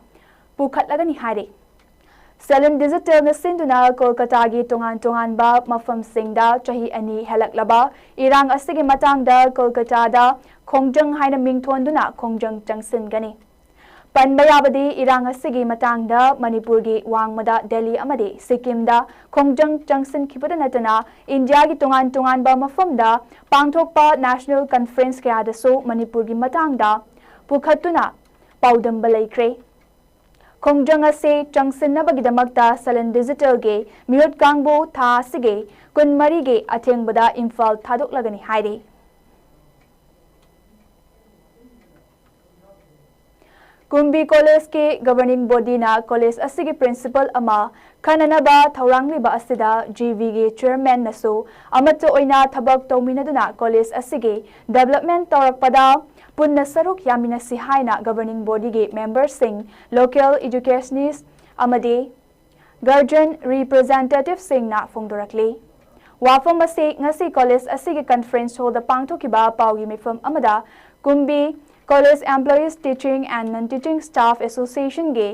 ꯄꯨꯈꯠꯂꯒꯅꯤ ꯍꯥꯏꯔꯤ꯫ Salon Digitalꯅ ꯁꯤꯟꯗꯨꯅ ꯀꯣꯜꯀꯇꯥꯒꯤ ꯇꯣꯉꯥꯟ ꯇꯣꯉꯥꯟꯕ ꯃꯐꯝꯁꯤꯡꯗ ꯆꯍꯤ ꯑꯅꯤ ꯍꯦꯜꯂꯛꯂꯕ ꯏꯔꯥꯡ ꯑꯁꯤꯒꯤ ꯃꯇꯥꯡꯗ ꯀꯣꯜꯀꯇꯥꯗ ꯈꯣꯡꯖꯪ ꯍꯥꯏꯅ ꯃꯤꯡꯊꯣꯟꯗꯨꯅ ꯈꯣꯡꯖꯪ ꯆꯪꯁꯤꯟꯒꯅꯤ꯫ ꯄꯟꯕ ꯌꯥꯕꯗꯤ, ꯏꯔꯥꯡ ꯑꯁꯤꯒꯤ ꯃꯇꯥꯡꯗ ꯃꯅꯤꯄꯨꯔꯒꯤ ꯋꯥꯡꯃꯗ ꯗꯦꯜꯂꯤ ꯑꯃꯗꯤ ꯁꯤꯛꯀꯤꯝꯗ ꯈꯣꯡꯖꯪ ꯆꯪꯁꯤꯟꯈꯤꯕꯗ ꯅꯠꯇꯅ ꯏꯟꯗꯤꯌꯥꯒꯤ ꯇꯣꯉꯥꯟ ꯇꯣꯉꯥꯟꯕ ꯃꯐꯝꯗ ꯄꯥꯡꯊꯣꯛꯄ national conference ꯀꯌꯥꯗꯁꯨ ꯃꯅꯤꯄꯨꯔꯒꯤ ꯃꯇꯥꯡꯗ ꯄꯨꯈꯠꯇꯨꯅ ꯄꯥꯎꯗꯝꯕ ꯂꯩꯈ꯭ꯔꯦ꯫ ꯈꯣꯡꯖꯪ ꯑꯁꯤ ꯆꯪꯁꯤꯟꯅꯕꯒꯤꯗꯃꯛꯇ Salon Digitalꯒꯤ ꯃꯤꯍꯨꯠ ꯀꯥꯡꯕꯨ ꯊꯥ ꯑꯁꯤꯒꯤ ꯀꯨꯟꯃꯔꯤꯒꯤ ꯑꯊꯦꯡꯕꯗ ꯏꯝꯐꯥꯜ ꯊꯥꯗꯣꯛꯂꯒꯅꯤ ꯍꯥꯏꯔꯤ꯫ ꯀꯨꯝꯕꯤ ꯀꯣꯂꯦꯖꯀꯤ governing bodyꯅ ꯀꯣꯂꯦꯖ ꯑꯁꯤꯒꯤ principal ꯑꯃ ꯈꯟꯅꯅꯕ ꯊꯧꯔꯥꯡꯂꯤꯕ ꯑꯁꯤꯗ GVꯒꯤ chairmanꯅꯁꯨ ꯑꯃꯠꯇ ꯑꯣꯏꯅ ꯊꯕꯛ ꯇꯧꯃꯤꯟꯅꯗꯨꯅ ꯀꯣꯂꯦꯖ ꯑꯁꯤꯒꯤ development ꯇꯧꯔꯛꯄꯗ ꯄꯨꯟꯅ ꯁꯔꯨꯛ ꯌꯥꯃꯤꯟꯅꯁꯤ ꯍꯥꯏꯅ governing bodyꯒꯤ memberꯁꯤꯡ, local educationist ꯑꯃꯗꯤ guardian representativeꯁꯤꯡꯅ ꯐꯣꯡꯗꯣꯔꯛꯂꯤ꯫ ꯋꯥꯐꯝ ꯑꯁꯤ ꯉꯁꯤ ꯀꯣꯂꯦꯖ ꯑꯁꯤꯒꯤ conference hallꯗ ꯄꯥꯡꯊꯣꯛꯈꯤꯕ ꯄꯥꯎꯒꯤ ꯃꯤꯐꯝ ꯑꯃꯗ ꯀꯨꯝꯕꯤ College Employees, Teaching and Non-Teaching Staff Associationꯒꯤ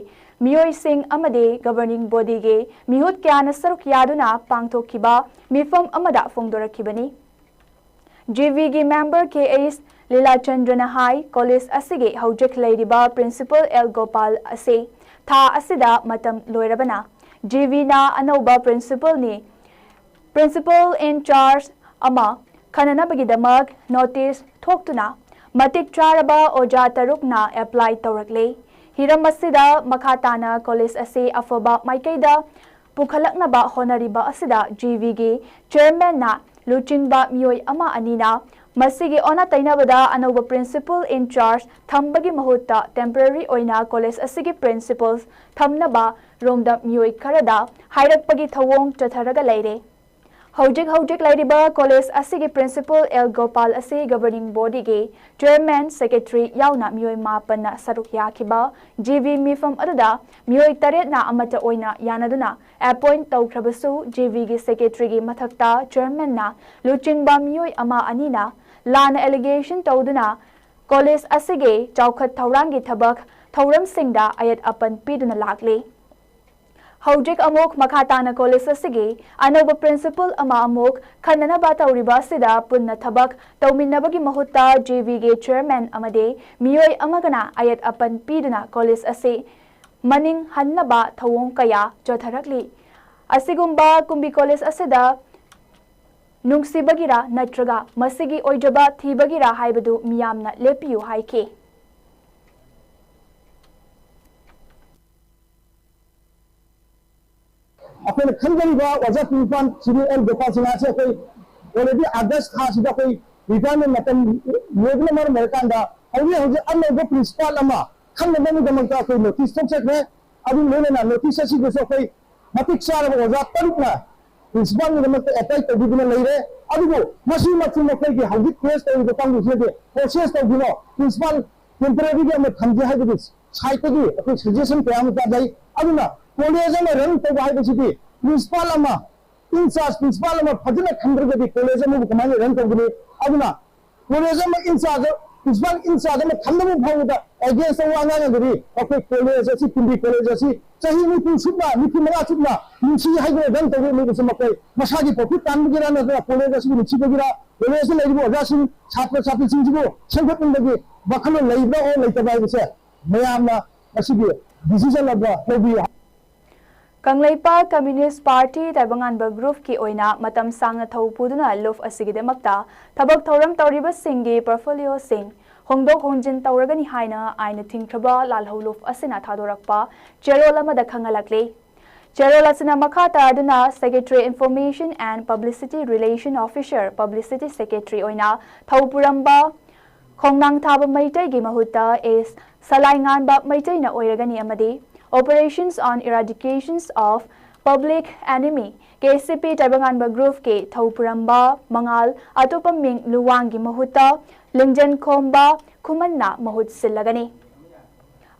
ꯃꯤꯑꯣꯏꯁꯤꯡ ꯑꯃꯗꯤ governing bodyꯒꯤ ꯃꯤꯍꯨꯠ ꯀꯌꯥꯅ ꯁꯔꯨꯛ ꯌꯥꯗꯨꯅ ꯄꯥꯡꯊꯣꯛꯈꯤꯕ ꯃꯤꯐꯝ ꯑꯃꯗ ꯐꯣꯡꯗꯣꯔꯛꯈꯤꯕꯅꯤ꯫ GVꯒꯤ member K H ꯂꯤꯂꯥꯆꯟꯗ꯭ꯔꯅ ꯍꯥꯏ, ꯀꯣꯂꯦꯖ ꯑꯁꯤꯒꯤ ꯍꯧꯖꯤꯛ ꯂꯩꯔꯤꯕ principal L ꯒꯣꯄꯥꯜ ꯑꯁꯤ ꯊꯥ ꯑꯁꯤꯗ ꯃꯇꯝ ꯂꯣꯏꯔꯕꯅ GVꯅ ꯑꯅꯧꯕ principalꯅꯤ꯫ Principal in charge ꯑꯃ ꯈꯟꯅꯅꯕꯒꯤꯗꯃꯛ notice ꯊꯣꯛꯇꯨꯅ ꯃꯇꯤꯛ ꯆꯥꯔꯕ ꯑꯣꯖꯥ ꯇꯔꯨꯛꯅ apply ꯇꯧꯔꯛꯂꯦ꯫ ꯍꯤꯔꯝ ꯑꯁꯤꯗ ꯃꯈꯥ ꯇꯥꯅ ꯀꯣꯂꯦꯖ ꯑꯁꯤ ꯑꯐꯕ ꯃꯥꯏꯀꯩꯗ ꯄꯨꯈꯠꯂꯛꯅꯕ ꯍꯣꯠꯅꯔꯤꯕ ꯑꯁꯤꯗ GVꯒꯤ chairmanꯅ ꯂꯨꯆꯤꯡꯕ ꯃꯤꯑꯣꯏ ꯑꯃ ꯑꯅꯤꯅ ꯃꯁꯤꯒꯤ ꯑꯣꯟꯅ ꯇꯩꯅꯕꯗ ꯑꯅꯧꯕ principal in charge ꯊꯝꯕꯒꯤ ꯃꯍꯨꯠꯇ temporary ꯑꯣꯏꯅ ꯀꯣꯂꯦꯖ ꯑꯁꯤꯒꯤ principals ꯊꯝꯅꯕ ꯔꯣꯝꯗ ꯃꯤꯑꯣꯏ ꯈꯔꯗ ꯍꯥꯏꯔꯛꯄꯒꯤ ꯊꯧꯑꯣꯡ ꯆꯠꯊꯔꯒ ꯂꯩꯔꯦ꯫ ꯍꯧꯖꯤꯛ ꯍꯧꯖꯤꯛ ꯂꯩꯔꯤꯕ ꯀꯣꯂꯦꯖ ꯑꯁꯤꯒꯤ ꯄ꯭ꯔꯤꯟꯁꯤꯄꯜ ꯑꯦꯜ ꯒꯣꯄꯥꯜ ꯑꯁꯤ ꯒꯕꯔꯅꯤꯡ ꯕꯣꯗꯤꯒꯤ ꯆꯤꯌꯔꯃꯦꯟ, ꯁꯦꯀ꯭ꯔꯦꯇꯔꯤ ꯌꯥꯎꯅ ꯃꯤꯑꯣꯏ ꯃꯥꯄꯟꯅ ꯁꯔꯨꯛ ꯌꯥꯈꯤꯕ ꯖꯤ ꯚꯤ ꯃꯤꯐꯝ ꯑꯗꯨꯗ ꯃꯤꯑꯣꯏ ꯇꯔꯦꯠꯅ ꯑꯃꯠꯇ ꯑꯣꯏꯅ ꯌꯥꯅꯗꯨꯅ ꯑꯦꯄꯣꯏꯟꯠ ꯇꯧꯈ꯭ꯔꯕꯁꯨ, ꯖꯤ ꯚꯤꯒꯤ ꯁꯦꯀ꯭ꯔꯦꯇꯔꯤꯒꯤ ꯃꯊꯛꯇ ꯆꯤꯌꯔꯃꯦꯟꯅ ꯂꯨꯆꯤꯡꯕ ꯃꯤꯑꯣꯏ ꯑꯃ ꯑꯅꯤꯅ ꯂꯥꯟꯅ ꯑꯦꯂꯤꯒꯦꯁꯟ ꯇꯧꯗꯨꯅ ꯀꯣꯂꯦꯖ ꯑꯁꯤꯒꯤ ꯆꯥꯎꯈꯠ ꯊꯧꯔꯥꯡꯒꯤ ꯊꯕꯛ ꯊꯧꯔꯝꯁꯤꯡꯗ ꯑꯌꯦꯠ ꯑꯄꯟ ꯄꯤꯗꯨꯅ ꯂꯥꯛꯂꯤ꯫ ꯍꯧꯖꯤꯛ ꯑꯃꯨꯛ ꯃꯈꯥ ꯇꯥꯅ ꯀꯣꯂꯦꯖ ꯑꯁꯤꯒꯤ ꯑꯅꯧꯕ ꯄ꯭ꯔꯤꯟꯁꯤꯄꯜ ꯑꯃ ꯑꯃꯨꯛ ꯈꯟꯅꯅꯕ ꯇꯧꯔꯤꯕ ꯑꯁꯤꯗ ꯄꯨꯟꯅ ꯊꯕꯛ ꯇꯧꯃꯤꯟꯅꯕꯒꯤ ꯃꯍꯨꯠꯇ ꯖꯤ ꯚꯤꯒꯤ ꯆꯤꯌꯔꯃꯦꯟ ꯑꯃꯗꯤ ꯃꯤꯑꯣꯏ ꯑꯃꯒꯅ ꯑꯌꯦꯠ ꯑꯄꯟ ꯄꯤꯗꯨꯅ ꯀꯣꯂꯦꯖ ꯑꯁꯤ ꯃꯅꯤꯡ ꯍꯟꯅꯕ ꯊꯧꯑꯣꯡ ꯀꯌꯥ ꯆꯠꯊꯔꯛꯂꯤ꯫ ꯑꯁꯤꯒꯨꯝꯕ ꯀꯨꯝꯕꯤ ꯀꯣꯂꯦꯖ ꯑꯁꯤꯗ ꯅꯨꯡꯁꯤꯕꯒꯤꯔ ꯅꯠꯇ꯭ꯔꯒ ꯃꯁꯤꯒꯤ ꯑꯣꯏꯖꯕ ꯊꯤꯕꯒꯤꯔ ꯍꯥꯏꯕꯗꯨ ꯃꯤꯌꯥꯝꯅ ꯂꯦꯞꯄꯤꯌꯨ ꯍꯥꯏꯈꯤ꯫ ꯑꯩꯈꯣꯏꯅ ꯈꯟꯖꯔꯤꯕ ꯑꯣꯖꯥ ꯄ꯭ꯔꯤꯟꯁꯤꯄꯥꯜ ꯁꯤꯅꯤ ꯑꯦꯜ ꯒꯣꯄꯥꯜ ꯁꯤꯡꯍ ꯑꯁꯤ ꯑꯩꯈꯣꯏ already August ꯊꯥꯁꯤꯗ ꯑꯩꯈꯣꯏ retirement ꯃꯇꯝ ꯂꯣꯏꯕꯅ ꯃꯔꯝ ꯑꯣꯏꯔꯀꯥꯟꯗ ꯍꯧꯖꯤꯛ ꯍꯧꯖꯤꯛ ꯑꯅꯧꯕ ꯄ꯭ꯔꯤꯟꯁꯤꯄꯥꯜ ꯑꯃ ꯈꯟꯅꯕꯒꯤꯗꯃꯛꯇ ꯑꯩꯈꯣꯏ ꯅꯣꯇꯤꯁ ꯊꯣꯛꯆꯈ꯭ꯔꯦ꯫ ꯑꯗꯨ ꯂꯣꯏꯅꯅ ꯅꯣꯇꯤꯁ ꯑꯁꯤꯗꯁꯨ ꯑꯩꯈꯣꯏ ꯃꯇꯤꯛ ꯆꯥꯔꯕ ꯑꯣꯖꯥ ꯇꯔꯨꯛꯅ ꯄ꯭ꯔꯤꯟꯁꯤꯄꯥꯜꯒꯤꯗꯃꯛꯇ ꯑꯦꯄ꯭ꯂꯥꯏ ꯇꯧꯕꯤꯗꯨꯅ ꯂꯩꯔꯦ꯫ ꯑꯗꯨꯕꯨ ꯃꯁꯤꯃꯛꯁꯨ ꯃꯈꯣꯏꯒꯤ ꯍꯧꯖꯤꯛ ꯀꯦꯁ ꯇꯧꯔꯤꯕ ꯀꯥꯡꯕꯨꯁꯤꯅꯗꯤ ꯄ꯭ꯔꯣꯁꯦꯁ ꯇꯧꯕꯤꯅꯣ, ꯄ꯭ꯔꯤꯟꯁꯤꯄꯥꯜ ꯇꯦꯝꯄꯔꯦꯔꯤꯒꯤ ꯑꯃ ꯊꯝꯖꯦ ꯍꯥꯏꯕꯒꯤ ꯁꯥꯏꯠꯇꯒꯤ ꯑꯩꯈꯣꯏ ꯁꯖꯦꯁꯟ ꯀꯌꯥ ꯑꯃ ꯇꯥꯖꯩ꯫ ꯑꯗꯨꯅ ꯀꯣꯂꯦꯖ ꯑꯃ ꯔꯟ ꯇꯧꯕ ꯍꯥꯏꯕꯁꯤꯗꯤ ꯄ꯭ꯔꯤꯟꯁꯤꯄꯥꯜ ꯑꯃ, ꯏꯟꯆꯥꯔꯖ ꯄ꯭ꯔꯤꯟꯁꯤꯄꯥꯜ ꯑꯃ ꯐꯖꯅ ꯊꯝꯗ꯭ꯔꯒꯗꯤ ꯀꯣꯂꯦꯖ ꯑꯃꯕꯨ ꯀꯃꯥꯏꯅ ꯔꯟ ꯇꯧꯒꯅꯤ? ꯑꯗꯨꯅ ꯀꯣꯂꯦꯖ ꯑꯃ ꯏꯟꯆꯥꯔꯖ, ꯄ꯭ꯔꯤꯟꯁꯤꯄꯥꯜ ꯏꯟꯆꯥꯔꯖ ꯑꯃ ꯊꯝꯗꯕ ꯐꯥꯎꯕꯗ ꯑꯦꯒꯦꯟꯁꯇ ꯋꯥ ꯉꯥꯡꯉꯒꯗꯤ ꯑꯩꯈꯣꯏ ꯀꯣꯂꯦꯖ ꯑꯁꯤ, ꯀꯨꯝꯕꯤ ꯀꯣꯂꯦꯖ ꯑꯁꯤ ꯆꯍꯤ ꯅꯤꯐꯨ ꯁꯨꯞꯅ, ꯅꯤꯐꯨ ꯃꯉꯥ ꯁꯨꯞꯅ ꯅꯨꯡꯁꯤ ꯍꯥꯏꯗꯨꯅ ꯔꯟ ꯇꯧꯔꯤꯕꯁꯤ ꯃꯈꯣꯏ ꯃꯁꯥꯒꯤ ꯄ꯭ꯔꯣꯐꯤꯠ ꯇꯥꯟꯕꯒꯤꯔ ꯅꯠꯇ꯭ꯔꯒ ꯀꯣꯂꯦꯖ ꯑꯁꯤꯕꯨ ꯅꯨꯡꯁꯤꯕꯒꯤꯔ, ꯀꯣꯂꯦꯖꯇ ꯂꯩꯔꯤꯕ ꯑꯣꯖꯥꯁꯤꯡ, ꯁꯥꯇ꯭ꯔ ꯁꯥꯇ꯭ꯔꯤꯁꯤꯡꯁꯤꯕꯨ ꯁꯦꯝꯒꯠꯅꯤꯡꯕꯒꯤ ꯋꯥꯈꯜꯂꯣꯟ ꯂꯩꯕ꯭ꯔꯥ ꯑꯣꯔ ꯂꯩꯇꯕ꯭ꯔꯥ ꯍꯥꯏꯕꯁꯦ ꯃꯌꯥꯝꯅ ꯃꯁꯤꯒꯤ ꯗꯤꯁꯤꯖꯟ ꯑꯃ ꯂꯧꯕꯤꯌꯨ꯫ ꯀꯪꯂꯩꯄꯥꯛ ꯀꯝꯃ꯭ꯌꯨꯅꯤꯁ꯭ꯠ ꯄꯥꯔꯇꯤ ꯇꯥꯏꯕꯪꯉꯥꯟꯕ ꯒ꯭ꯔꯨꯞꯀꯤ ꯑꯣꯏꯅ ꯃꯇꯝ ꯁꯥꯡꯅ ꯊꯧ ꯄꯨꯗꯨꯅ ꯂꯨꯞ ꯑꯁꯤꯒꯤꯗꯃꯛꯇ ꯊꯕꯛ ꯊꯧꯔꯝ ꯇꯧꯔꯤꯕꯁꯤꯡꯒꯤ ꯄꯣꯔꯠꯐꯣꯂꯤꯑꯣꯁꯤꯡ ꯍꯣꯡꯗꯣꯛ ꯍꯣꯡꯖꯤꯟ ꯇꯧꯔꯒꯅꯤ ꯍꯥꯏꯅ ꯑꯥꯏꯟꯅ ꯊꯤꯡꯈ꯭ꯔꯕ ꯂꯥꯜꯍꯧ ꯂꯨꯞ ꯑꯁꯤꯅ ꯊꯥꯗꯣꯔꯛꯄ ꯆꯦꯔꯣꯜ ꯑꯃꯗ ꯈꯪꯍꯜꯂꯛꯂꯤ꯫ ꯆꯦꯔꯣꯜ ꯑꯁꯤꯅ ꯃꯈꯥ ꯇꯥꯗꯨꯅ Secretary Information and Publicity Relation Officer, Publicity Secretary ꯑꯣꯏꯅ ꯊꯧ ꯄꯨꯔꯝꯕ ꯈꯣꯡꯅꯥꯡ ꯊꯥꯕ ꯃꯩꯇꯩꯒꯤ ꯃꯍꯨꯠꯇ ꯑꯦꯁ ꯁꯂꯥꯏꯉꯥꯟꯕ ꯃꯩꯇꯩꯅ ꯑꯣꯏꯔꯒꯅꯤ ꯑꯃꯗꯤ Operations on Eradications of Public Enemy, K C ꯄꯤ ꯇꯥꯏꯕꯪꯉꯥꯟꯕ ꯒ꯭ꯔꯨꯞꯀꯤ ꯊꯧꯄꯨꯔꯝꯕ ꯃꯉꯥꯜ, ꯑꯇꯣꯞꯄ ꯃꯤꯡ ꯂꯨꯋꯥꯡꯒꯤ ꯃꯍꯨꯠꯇ ꯂꯤꯡꯖꯦꯜ ꯈꯣꯝꯕ ꯈꯨꯃꯟꯅ ꯃꯍꯨꯠ ꯁꯤꯜꯂꯒꯅꯤ꯫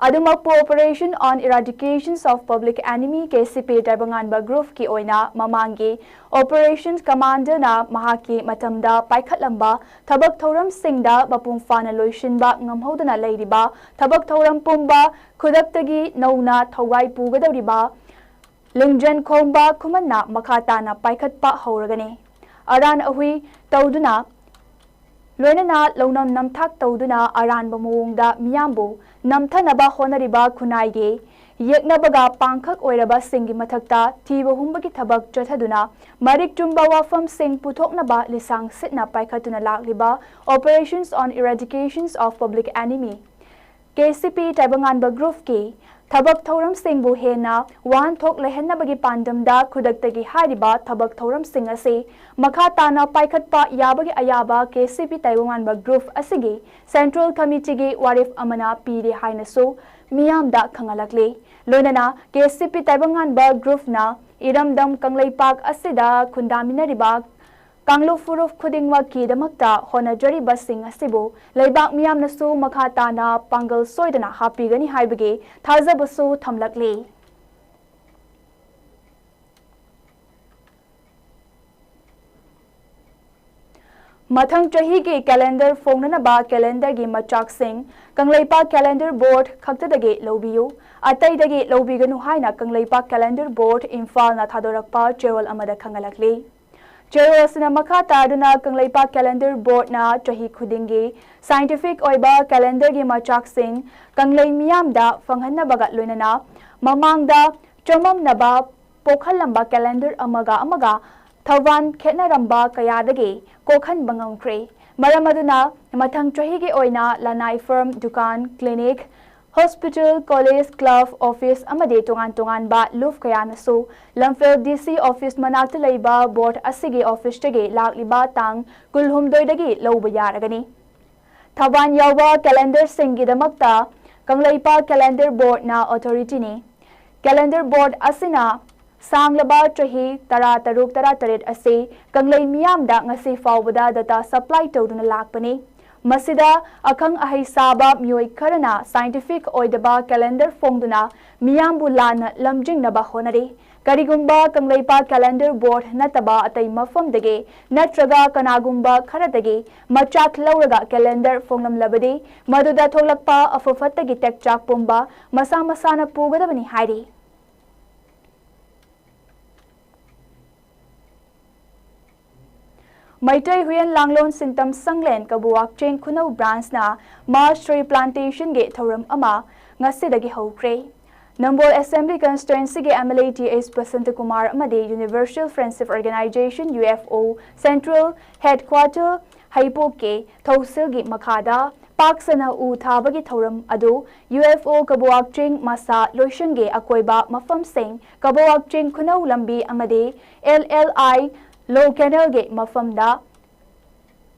ꯑꯗꯨꯃꯛꯄꯨ, Operation on Eradication of Public Enemy, K C ꯄꯤ ꯇꯥꯏꯕꯪꯉꯥꯟꯕ ꯒ꯭ꯔꯨꯞꯀꯤ ꯑꯣꯏꯅ ꯃꯃꯥꯡꯒꯤ Operation Commanderꯅ ꯃꯍꯥꯛꯀꯤ ꯃꯇꯝꯗ ꯄꯥꯏꯈꯠꯂꯝꯕ ꯊꯕꯛ ꯊꯧꯔꯝꯁꯤꯡꯗ ꯃꯄꯨꯡ ꯐꯥꯅ ꯂꯣꯏꯁꯤꯟꯕ ꯉꯝꯍꯧꯗꯅ ꯂꯩꯔꯤꯕ ꯊꯕꯛ ꯊꯧꯔꯝ ꯄꯨꯝꯕ ꯈꯨꯗꯛꯇꯒꯤ ꯅꯧꯅ ꯊꯧꯒꯥꯏ ꯄꯨꯒꯗꯧꯔꯤꯕ ꯂꯤꯡꯖꯦꯜ ꯈꯣꯝꯕ ꯈꯨꯃꯟꯅ ꯃꯈꯥ ꯇꯥꯅ ꯄꯥꯏꯈꯠꯄ ꯍꯧꯔꯒꯅꯤ꯫ ꯑꯔꯥꯟ ꯑꯍꯨꯏ ꯇꯧꯗꯨꯅ, ꯂꯣꯏꯅꯅ ꯂꯧꯅꯝ ꯅꯝꯊꯥꯛ ꯇꯧꯗꯨꯅ ꯑꯔꯥꯟꯕ ꯃꯑꯣꯡꯗ ꯃꯤꯌꯥꯝꯕꯨ ꯅꯝꯊꯅꯕ ꯍꯣꯠꯅꯔꯤꯕ ꯈꯨꯟꯅꯥꯏꯒꯤ ꯌꯦꯛꯅꯕꯒ ꯄꯥꯡꯈꯛ ꯑꯣꯏꯔꯕꯁꯤꯡꯒꯤ ꯃꯊꯛꯇ ꯊꯤꯕ ꯍꯨꯝꯕꯒꯤ ꯊꯕꯛ ꯆꯠꯊꯗꯨꯅ ꯃꯔꯤꯛ ꯆꯨꯝꯕ ꯋꯥꯐꯝꯁꯤꯡ ꯄꯨꯊꯣꯛꯅꯕ ꯂꯤꯁꯥꯡ ꯁꯤꯠꯅ ꯄꯥꯏꯈꯠꯇꯨꯅ ꯂꯥꯛꯂꯤꯕ Operations on Eradications of Public Enemy, K C ꯄꯤ ꯇꯥꯏꯕꯪꯉꯥꯟꯕ ꯒ꯭ꯔꯨꯞꯀꯤ ꯊꯕꯛ ꯊꯧꯔꯝꯁꯤꯡꯕꯨ ꯍꯦꯟꯅ ꯋꯥꯍꯟꯊꯣꯛ ꯂꯩꯍꯟꯅꯕꯒꯤ ꯄꯥꯟꯗꯝꯗ ꯈꯨꯗꯛꯇꯒꯤ ꯍꯥꯏꯔꯤꯕ ꯊꯕꯛ ꯊꯧꯔꯝꯁꯤꯡ ꯑꯁꯤ ꯃꯈꯥ ꯇꯥꯅ ꯄꯥꯏꯈꯠꯄ ꯌꯥꯕꯒꯤ ꯑꯌꯥꯕ ꯀꯦ ꯁꯤ ꯄꯤ ꯇꯥꯏꯕꯪꯉꯥꯟꯕ ꯒ꯭ꯔꯨꯞ ꯑꯁꯤꯒꯤ ꯁꯦꯟꯇ꯭ꯔꯦꯜ ꯀꯃꯤꯇꯤꯒꯤ ꯋꯥꯔꯦꯞ ꯑꯃꯅ ꯄꯤꯔꯦ ꯍꯥꯏꯅꯁꯨ ꯃꯤꯌꯥꯝꯗ ꯈꯪꯍꯜꯂꯛꯂꯤ꯫ ꯂꯣꯏꯅꯅ ꯀꯦ ꯁꯤ ꯄꯤ ꯇꯥꯏꯕꯪꯉꯥꯟꯕ ꯒ꯭ꯔꯨꯞꯅ ꯏꯔꯝꯗꯝ ꯀꯪꯂꯩꯄꯥꯛ ꯑꯁꯤꯗ ꯈꯨꯟꯗꯥꯃꯤꯟꯅꯔꯤꯕ ꯀꯥꯡꯂꯨꯞ ꯐꯨꯔꯨꯞ ꯈꯨꯗꯤꯡꯃꯛꯀꯤꯗꯃꯛꯇ ꯍꯣꯠꯅꯖꯔꯤꯕꯁꯤꯡ ꯑꯁꯤꯕꯨ ꯂꯩꯕꯥꯛ ꯃꯤꯌꯥꯝꯅꯁꯨ ꯃꯈꯥ ꯇꯥꯅ ꯄꯥꯡꯒꯜ ꯁꯣꯏꯗꯅ ꯍꯥꯞꯄꯤꯒꯅꯤ ꯍꯥꯏꯕꯒꯤ ꯊꯥꯖꯕꯁꯨ ꯊꯝꯂꯛꯂꯤ꯫ ꯃꯊꯪ ꯆꯍꯤꯒꯤ ꯀꯦꯂꯦꯟꯗꯔ ꯐꯣꯡꯅꯅꯕ ꯀꯦꯂꯦꯟꯗꯔꯒꯤ ꯃꯆꯥꯛꯁꯤꯡ ꯀꯪꯂꯩꯄꯥꯛ ꯀꯦꯂꯦꯟꯗꯔ ꯕꯣꯔꯗ ꯈꯛꯇꯗꯒꯤ ꯂꯧꯕꯤꯌꯨ, ꯑꯇꯩꯗꯒꯤ ꯂꯧꯕꯤꯒꯅꯨ ꯍꯥꯏꯅ ꯀꯪꯂꯩꯄꯥꯛ ꯀꯦꯂꯦꯟꯗꯔ ꯕꯣꯔꯗ ꯏꯝꯐꯥꯜꯅ ꯊꯥꯗꯣꯔꯛꯄ ꯆꯦꯔꯣꯜ ꯑꯃꯗ ꯈꯪꯍꯜꯂꯛꯂꯤ꯫ ꯆꯦꯔꯣꯜ ꯑꯁꯤꯅ ꯃꯈꯥ ꯇꯥꯗꯨꯅ ꯀꯪꯂꯩꯄꯥꯛ ꯀꯦꯂꯦꯟꯗꯔ ꯕꯣꯔꯗꯅ ꯆꯍꯤ ꯈꯨꯗꯤꯡꯒꯤ ꯁꯥꯏꯟꯇꯤꯐꯤꯛ ꯑꯣꯏꯕ ꯀꯦꯂꯦꯟꯗꯔꯒꯤ ꯃꯆꯥꯛꯁꯤꯡ ꯀꯪꯂꯩ ꯃꯤꯌꯥꯝꯗ ꯐꯪꯍꯟꯅꯕꯒ ꯂꯣꯏꯅꯅ ꯃꯃꯥꯡꯗ ꯆꯃꯝꯅꯕ ꯄꯣꯛꯍꯜꯂꯝꯕ ꯀꯦꯂꯦꯟꯗꯔ ꯑꯃꯒ ꯑꯃꯒ ꯊꯧꯕꯥꯜ ꯈꯦꯠꯅꯔꯝꯕ ꯀꯌꯥꯗꯒꯤ ꯀꯣꯛꯍꯟꯕ ꯉꯝꯈ꯭ꯔꯦ꯫ ꯃꯔꯝ ꯑꯗꯨꯅ ꯃꯊꯪ ꯆꯍꯤꯒꯤ ꯑꯣꯏꯅ ꯂꯅꯥꯏ ꯐꯔꯝ, ꯗꯨꯀꯥꯟ, clinic, hospital, college, club, office ꯑꯃꯗꯤ ꯇꯣꯉꯥꯟ ꯇꯣꯉꯥꯟꯕ ꯂꯨꯞ ꯀꯌꯥꯅꯁꯨ ꯂꯝꯐꯦꯜ ꯗꯤ ꯁꯤ ꯑꯣꯐꯤꯁ ꯃꯅꯥꯛꯇ ꯂꯩꯕ ꯕꯣꯔꯗ ꯑꯁꯤꯒꯤ ꯑꯣꯐꯤꯁꯇꯒꯤ ꯂꯥꯛꯂꯤꯕ ꯇꯥꯡ ꯀꯨꯟꯍꯨꯝꯗꯣꯏꯗꯒꯤ ꯂꯧꯕ ꯌꯥꯔꯒꯅꯤ꯫ ꯊꯧꯕꯥꯜ ꯌꯥꯎꯕ ꯀꯦꯂꯦꯟꯗꯔꯁꯤꯡꯒꯤꯗꯃꯛꯇ ꯀꯪꯂꯩꯄꯥꯛ ꯀꯦꯂꯦꯟꯗꯔ ꯕꯣꯔꯗꯅ ꯑꯣꯊꯣꯔꯤꯇꯤꯅꯤ꯫ ꯀꯦꯂꯦꯟꯗꯔ ꯕꯣꯔꯗ ꯑꯁꯤꯅ ꯁꯥꯡꯂꯕ ꯆꯍꯤ ꯇꯔꯥ ꯇꯔꯨꯛ ꯇꯔꯥ ꯇꯔꯦꯠ ꯑꯁꯤ ꯀꯪꯂꯩ ꯃꯤꯌꯥꯝꯗ ꯉꯁꯤ ꯐꯥꯎꯕꯗ data supply ꯇꯧꯗꯨꯅ ꯂꯥꯛꯄꯅꯤ꯫ ꯃꯁꯤꯗ ꯑꯈꯪ ꯑꯍꯩ ꯁꯥꯕ ꯃꯤꯑꯣꯏ ꯈꯔꯅ scientific ꯑꯣꯏꯗꯕ calendar ꯐꯣꯡꯗꯨꯅ ꯃꯤꯌꯥꯝꯕꯨ ꯂꯥꯟꯅ ꯂꯝꯖꯤꯡꯅꯕ ꯍꯣꯠꯅꯔꯤ꯫ ꯀꯔꯤꯒꯨꯝꯕ ꯀꯪꯂꯩꯄꯥꯛ calendar board ꯅꯠꯇꯕ ꯑꯇꯩ ꯃꯐꯝꯗꯒꯤ ꯅꯠꯇ꯭ꯔꯒ ꯀꯅꯥꯒꯨꯝꯕ ꯈꯔꯗꯒꯤ ꯃꯆꯥꯛ ꯂꯧꯔꯒ calendar ꯐꯣꯡꯂꯝꯂꯕꯗꯤ, ꯃꯗꯨꯗ ꯊꯣꯛꯂꯛꯄ ꯑꯐ ꯐꯠꯇꯒꯤ ꯇꯦꯛꯆꯥꯛ ꯄꯨꯝꯕ ꯃꯁꯥ ꯃꯁꯥꯅ ꯄꯨꯒꯗꯕꯅꯤ ꯍꯥꯏꯔꯤ꯫ ꯃꯩꯇꯩ ꯍꯨꯏꯌꯦꯟ ꯂꯥꯡꯂꯣꯟ ꯁꯤꯟꯇꯝ ꯁꯪꯂꯦꯟ ꯀꯕꯨꯋꯥꯛ ꯆꯤꯡ ꯈꯨꯅꯧ branch ꯅ mass tree plantation ꯒꯤ ꯊꯧꯔꯝ ꯑꯃ ꯉꯁꯤꯗꯒꯤ ꯍꯧꯈ꯭ꯔꯦ꯫ ꯅꯝꯕꯣꯜ Assembly Constituency ꯒꯤ M L A T S Basanta Kumar ꯑꯃꯗꯤ Universal Friendship Organization, U F O, Central Headquarter ꯍꯩꯄꯣꯛꯀꯤ ꯊꯧꯁꯤꯜꯒꯤ ꯃꯈꯥꯗ ꯄꯥꯛ ꯁꯟꯅ ꯎ ꯊꯥꯕꯒꯤ ꯊꯧꯔꯝ ꯑꯗꯨ U F O ꯀꯕꯨꯋꯥꯛ ꯆꯤꯡ ꯃꯁꯥ ꯂꯣꯏꯁꯪꯒꯤ ꯑꯀꯣꯏꯕ ꯃꯐꯝꯁꯤꯡ, ꯀꯕꯨꯋꯥꯛ ꯆꯤꯡ ꯈꯨꯅꯧ ꯂꯝꯕꯤ ꯑꯃꯗꯤ L L I low canal ꯒꯤ ꯃꯐꯝꯗ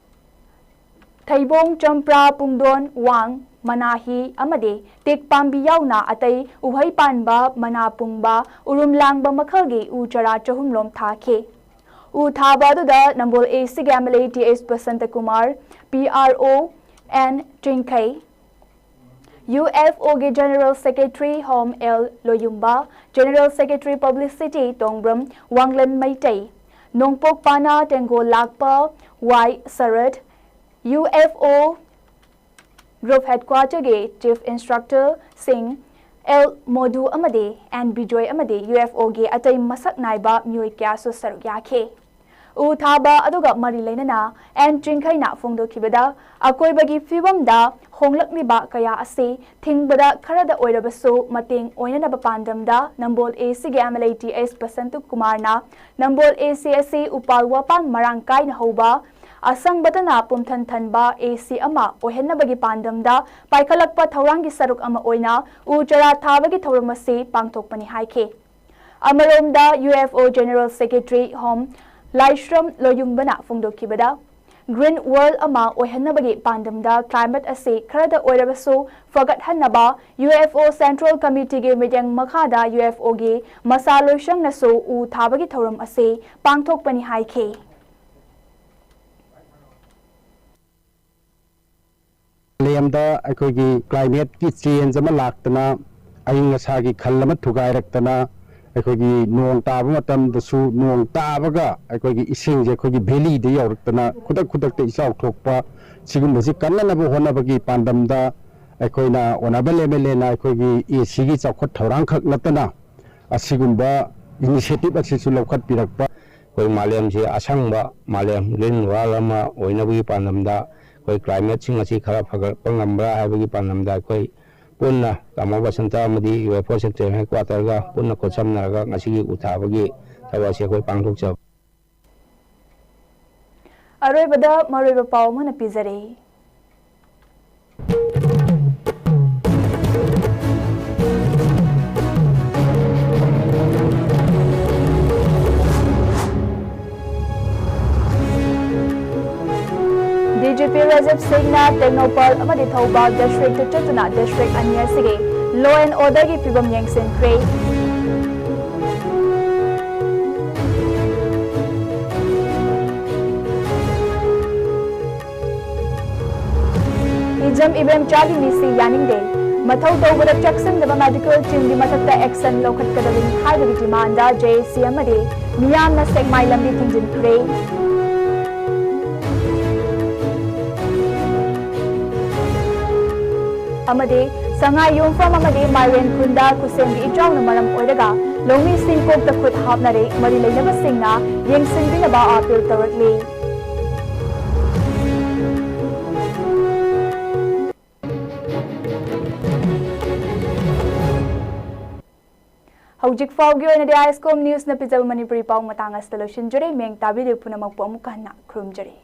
ꯊꯩꯕꯣꯡ, ꯆꯝꯄ꯭ꯔꯥ, ꯄꯨꯡꯗꯣꯟ, ꯋꯥꯡ, ꯃꯅꯥꯍꯤ ꯑꯃꯗꯤ ꯇꯤꯛ ꯄꯥꯝꯕꯤ ꯌꯥꯎꯅ ꯑꯇꯩ ꯎꯍꯩ ꯄꯥꯟꯕ, ꯃꯅꯥ ꯄꯨꯡꯕ, ꯎꯔꯨꯝ ꯂꯥꯡꯕ ꯃꯈꯜꯒꯤ ꯎ ꯆꯔꯥ ꯆꯍꯨꯝ ꯂꯣꯝ ꯊꯥꯈꯤ꯫ ꯎ ꯊꯥꯕ ꯑꯗꯨꯗ ꯅꯝꯕꯣꯜ A C ꯒꯤ M L A T S Basanta Kumar, P R O N Chingkhei, U F O ꯒꯤ General Secretary Hom L Loyumba, General Secretary Publicity Tongbram Wanglen Meitei, ꯅꯣꯡꯄꯣꯛ ꯄꯥꯅ ꯇꯦꯡꯒꯣꯜ ꯂꯥꯛꯄ ꯋꯥꯏ ꯁꯔꯠ, U F O Group Headquarter ꯒꯤ Chief Instructor ꯁꯤꯡ L ꯃꯣꯗꯨ ꯑꯃꯗꯤ N ꯕꯤꯖꯣꯏ ꯑꯃꯗꯤ U F O ꯒꯤ ꯑꯇꯩ ꯃꯁꯛ ꯅꯥꯏꯕ ꯃꯤꯑꯣꯏ ꯀꯌꯥꯁꯨ ꯁꯔꯨꯛ ꯌꯥꯈꯤ꯫ ꯎ ꯊꯥꯕ ꯑꯗꯨꯒ ꯃꯔꯤ ꯂꯩꯅꯅ N ꯆꯤꯡꯈꯩꯅ ꯐꯣꯡꯗꯣꯛꯈꯤꯕꯗ, ꯑꯀꯣꯏꯕꯒꯤ ꯐꯤꯕꯝꯗ ꯍꯣꯡꯂꯛꯂꯤꯕ ꯀꯌꯥ ꯑꯁꯤ ꯊꯤꯡꯕꯗ ꯈꯔꯗ ꯑꯣꯏꯔꯕꯁꯨ ꯃꯇꯦꯡ ꯑꯣꯏꯅꯅꯕ ꯄꯥꯟꯗꯝꯗ ꯅꯝꯕꯣꯜ A C ꯒꯤ M L A T S Basanta ꯀꯨꯃꯥꯔꯅ ꯅꯝꯕꯣꯜ A C ꯑꯁꯤ ꯎꯄꯥꯜ ꯋꯥꯄꯥꯜ ꯃꯔꯥꯡ ꯀꯥꯏꯅ ꯍꯧꯕ, ꯑꯁꯪꯕꯇꯅ ꯄꯨꯝꯊꯟ ꯊꯟꯕ A C ꯑꯃ ꯑꯣꯏꯍꯟꯅꯕꯒꯤ ꯄꯥꯟꯗꯝꯗ ꯄꯥꯏꯈꯠꯂꯛꯄ ꯊꯧꯔꯥꯡꯒꯤ ꯁꯔꯨꯛ ꯑꯃ ꯑꯣꯏꯅ ꯎ ꯆꯥꯔꯥ ꯊꯥꯕꯒꯤ ꯊꯧꯔꯝ ꯑꯁꯤ ꯄꯥꯡꯊꯣꯛꯄꯅꯤ ꯍꯥꯏꯈꯤ꯫ ꯑꯃꯔꯣꯝꯗ, U F O General Secretary Hom Laishram ꯂꯣꯌꯨꯝꯕꯅ ꯐꯣꯡꯗꯣꯛꯈꯤꯕꯗ, Green World ꯑꯃ ꯑꯣꯏꯍꯟꯅꯕꯒꯤ ꯄꯥꯟꯗꯝꯗ climate ꯑꯁꯤ ꯈꯔꯗ ꯑꯣꯏꯔꯕꯁꯨ ꯐꯒꯠꯍꯟꯅꯕ U F O Central Committeeꯒꯤ ꯃꯤꯠꯌꯦꯡ ꯃꯈꯥꯗ U F Oꯒꯤ ꯃꯁꯥ ꯂꯣꯏꯁꯪꯅꯁꯨ ꯎ ꯊꯥꯕꯒꯤ ꯊꯧꯔꯝ ꯑꯁꯤ ꯄꯥꯡꯊꯣꯛꯄꯅꯤ ꯍꯥꯏꯈꯤ꯫ ꯃꯥꯂꯦꯝꯗ ꯑꯩꯈꯣꯏꯒꯤ climateꯀꯤ change ꯑꯃ ꯂꯥꯛꯇꯅ, ꯑꯏꯪ ꯑꯁꯥꯒꯤ ꯈꯜ ꯑꯃ ꯊꯨꯒꯥꯏꯔꯛꯇꯅ, ꯑꯩꯈꯣꯏꯒꯤ ꯅꯣꯡ ꯇꯥꯕ ꯃꯇꯝꯗꯁꯨ ꯅꯣꯡ ꯇꯥꯕꯒ ꯑꯩꯈꯣꯏꯒꯤ ꯏꯁꯤꯡꯁꯦ ꯑꯩꯈꯣꯏꯒꯤ valleyꯗ ꯌꯧꯔꯛꯇꯅ ꯈꯨꯗꯛ ꯈꯨꯗꯛꯇ ꯏꯆꯥꯎ ꯊꯣꯛꯄ, ꯁꯤꯒꯨꯝꯕꯁꯤ ꯀꯟꯅꯅꯕ ꯍꯣꯠꯅꯕꯒꯤ ꯄꯥꯟꯗꯝꯗ ꯑꯩꯈꯣꯏꯅ Honourable MLAꯅ ꯑꯩꯈꯣꯏꯒꯤ ACꯒꯤ ꯆꯥꯎꯈꯠ ꯊꯧꯔꯥꯡꯈꯛ ꯅꯠꯇꯅ ꯑꯁꯤꯒꯨꯝꯕ initiative ꯑꯁꯤꯁꯨ ꯂꯧꯈꯠꯄꯤꯔꯛꯄ꯫ ꯑꯩꯈꯣꯏ ꯃꯥꯂꯦꯝꯁꯤ ꯑꯁꯪꯕ ꯃꯥꯂꯦꯝ, green world ꯑꯃ ꯑꯣꯏꯅꯕꯒꯤ ꯄꯥꯟꯗꯝꯗ ꯑꯩꯈꯣꯏ climateꯁꯤꯡ ꯑꯁꯤ ꯈꯔ ꯐꯒꯠꯄ ꯉꯝꯕ꯭ꯔꯥ ꯍꯥꯏꯕꯒꯤ ꯄꯥꯟꯗꯝꯗ ꯑꯩꯈꯣꯏ ꯄꯨꯟꯅ ꯇꯥꯃꯣ ꯕꯁꯟꯇ ꯑꯃꯗꯤ U F O Central Headquarterꯒ ꯄꯨꯟꯅ ꯈꯨꯠꯁꯝꯅꯔꯒ ꯉꯁꯤꯒꯤ ꯎ ꯊꯥꯕꯒꯤ ꯊꯕꯛ ꯑꯁꯤ ꯑꯩꯈꯣꯏ ꯄꯥꯡꯊꯣꯛꯆꯕ꯫ ꯑꯔꯣꯏꯕꯗ ꯃꯔꯨꯑꯣꯏꯕ ꯄꯥꯎ ꯑꯃꯅ ꯄꯤꯖꯔꯤ꯫ DGP ꯔꯥꯖꯤꯕ ꯁꯤꯡꯅ ꯇꯦꯡꯅꯧꯄꯜ ꯑꯃꯗꯤ ꯊꯧꯕꯥꯜ districtꯇ ꯆꯠꯇꯨꯅ district ꯑꯅꯤ ꯑꯁꯤꯒꯤ law and orderꯒꯤ ꯐꯤꯕꯝ ꯌꯦꯡꯁꯤꯟꯈ꯭ꯔꯦ꯫ ꯍꯤꯖꯝ ꯏꯕꯦꯝꯆꯥꯒꯤ ꯃꯤꯁꯤ ꯌꯥꯅꯤꯡꯗꯦ, ꯃꯊꯧ ꯇꯧꯕꯗ ꯆꯦꯛꯁꯤꯟꯗꯕ medical teamꯒꯤ ꯃꯊꯛꯇ action ꯂꯧꯈꯠꯀꯗꯕꯅꯤ ꯍꯥꯏꯕꯒꯤ demandꯗ JAC ꯑꯃꯗꯤ ꯃꯤꯌꯥꯝꯅ ꯁꯦꯛꯃꯥꯏ ꯂꯝꯕꯤ ꯊꯤꯡꯖꯤꯟꯈ꯭ꯔꯦ꯫ ꯑꯃꯗꯤ ꯁꯉꯥꯏ ꯌꯨꯝꯐꯝ ꯑꯃꯗꯤ ꯃꯥꯏꯔꯦꯟ ꯈꯨꯟꯗ ꯈꯨꯠꯁꯦꯝꯒꯤ ꯏꯆꯥꯎꯅ ꯃꯔꯝ ꯑꯣꯏꯔꯒ ꯂꯧꯃꯤꯁꯤꯡ ꯀꯣꯛꯇ ꯈꯨꯠ ꯍꯥꯞꯅꯔꯦ, ꯃꯔꯤ ꯂꯩꯅꯕꯁꯤꯡꯅ ꯌꯦꯡꯁꯤꯟꯕꯤꯅꯕ appeal ꯇꯧꯔꯛꯂꯤ꯫ ꯍꯧꯖꯤꯛ ꯐꯥꯎꯒꯤ ꯑꯣꯏꯅꯗꯤ ISCOM Newsꯅ ꯄꯤꯖꯕ ꯃꯅꯤꯄꯨꯔꯤ ꯄꯥꯎ ꯃꯇꯥꯡ ꯑꯁꯤꯗ ꯂꯣꯏꯁꯤꯟꯖꯔꯦ꯫ ꯃꯤꯌꯦꯡ ꯇꯥꯕꯤꯔꯤꯕ ꯄꯨꯝꯅꯃꯛꯄꯨ ꯑꯃꯨꯛꯀ ꯍꯟꯅ ꯈꯨꯔꯨꯝꯖꯔꯤ꯫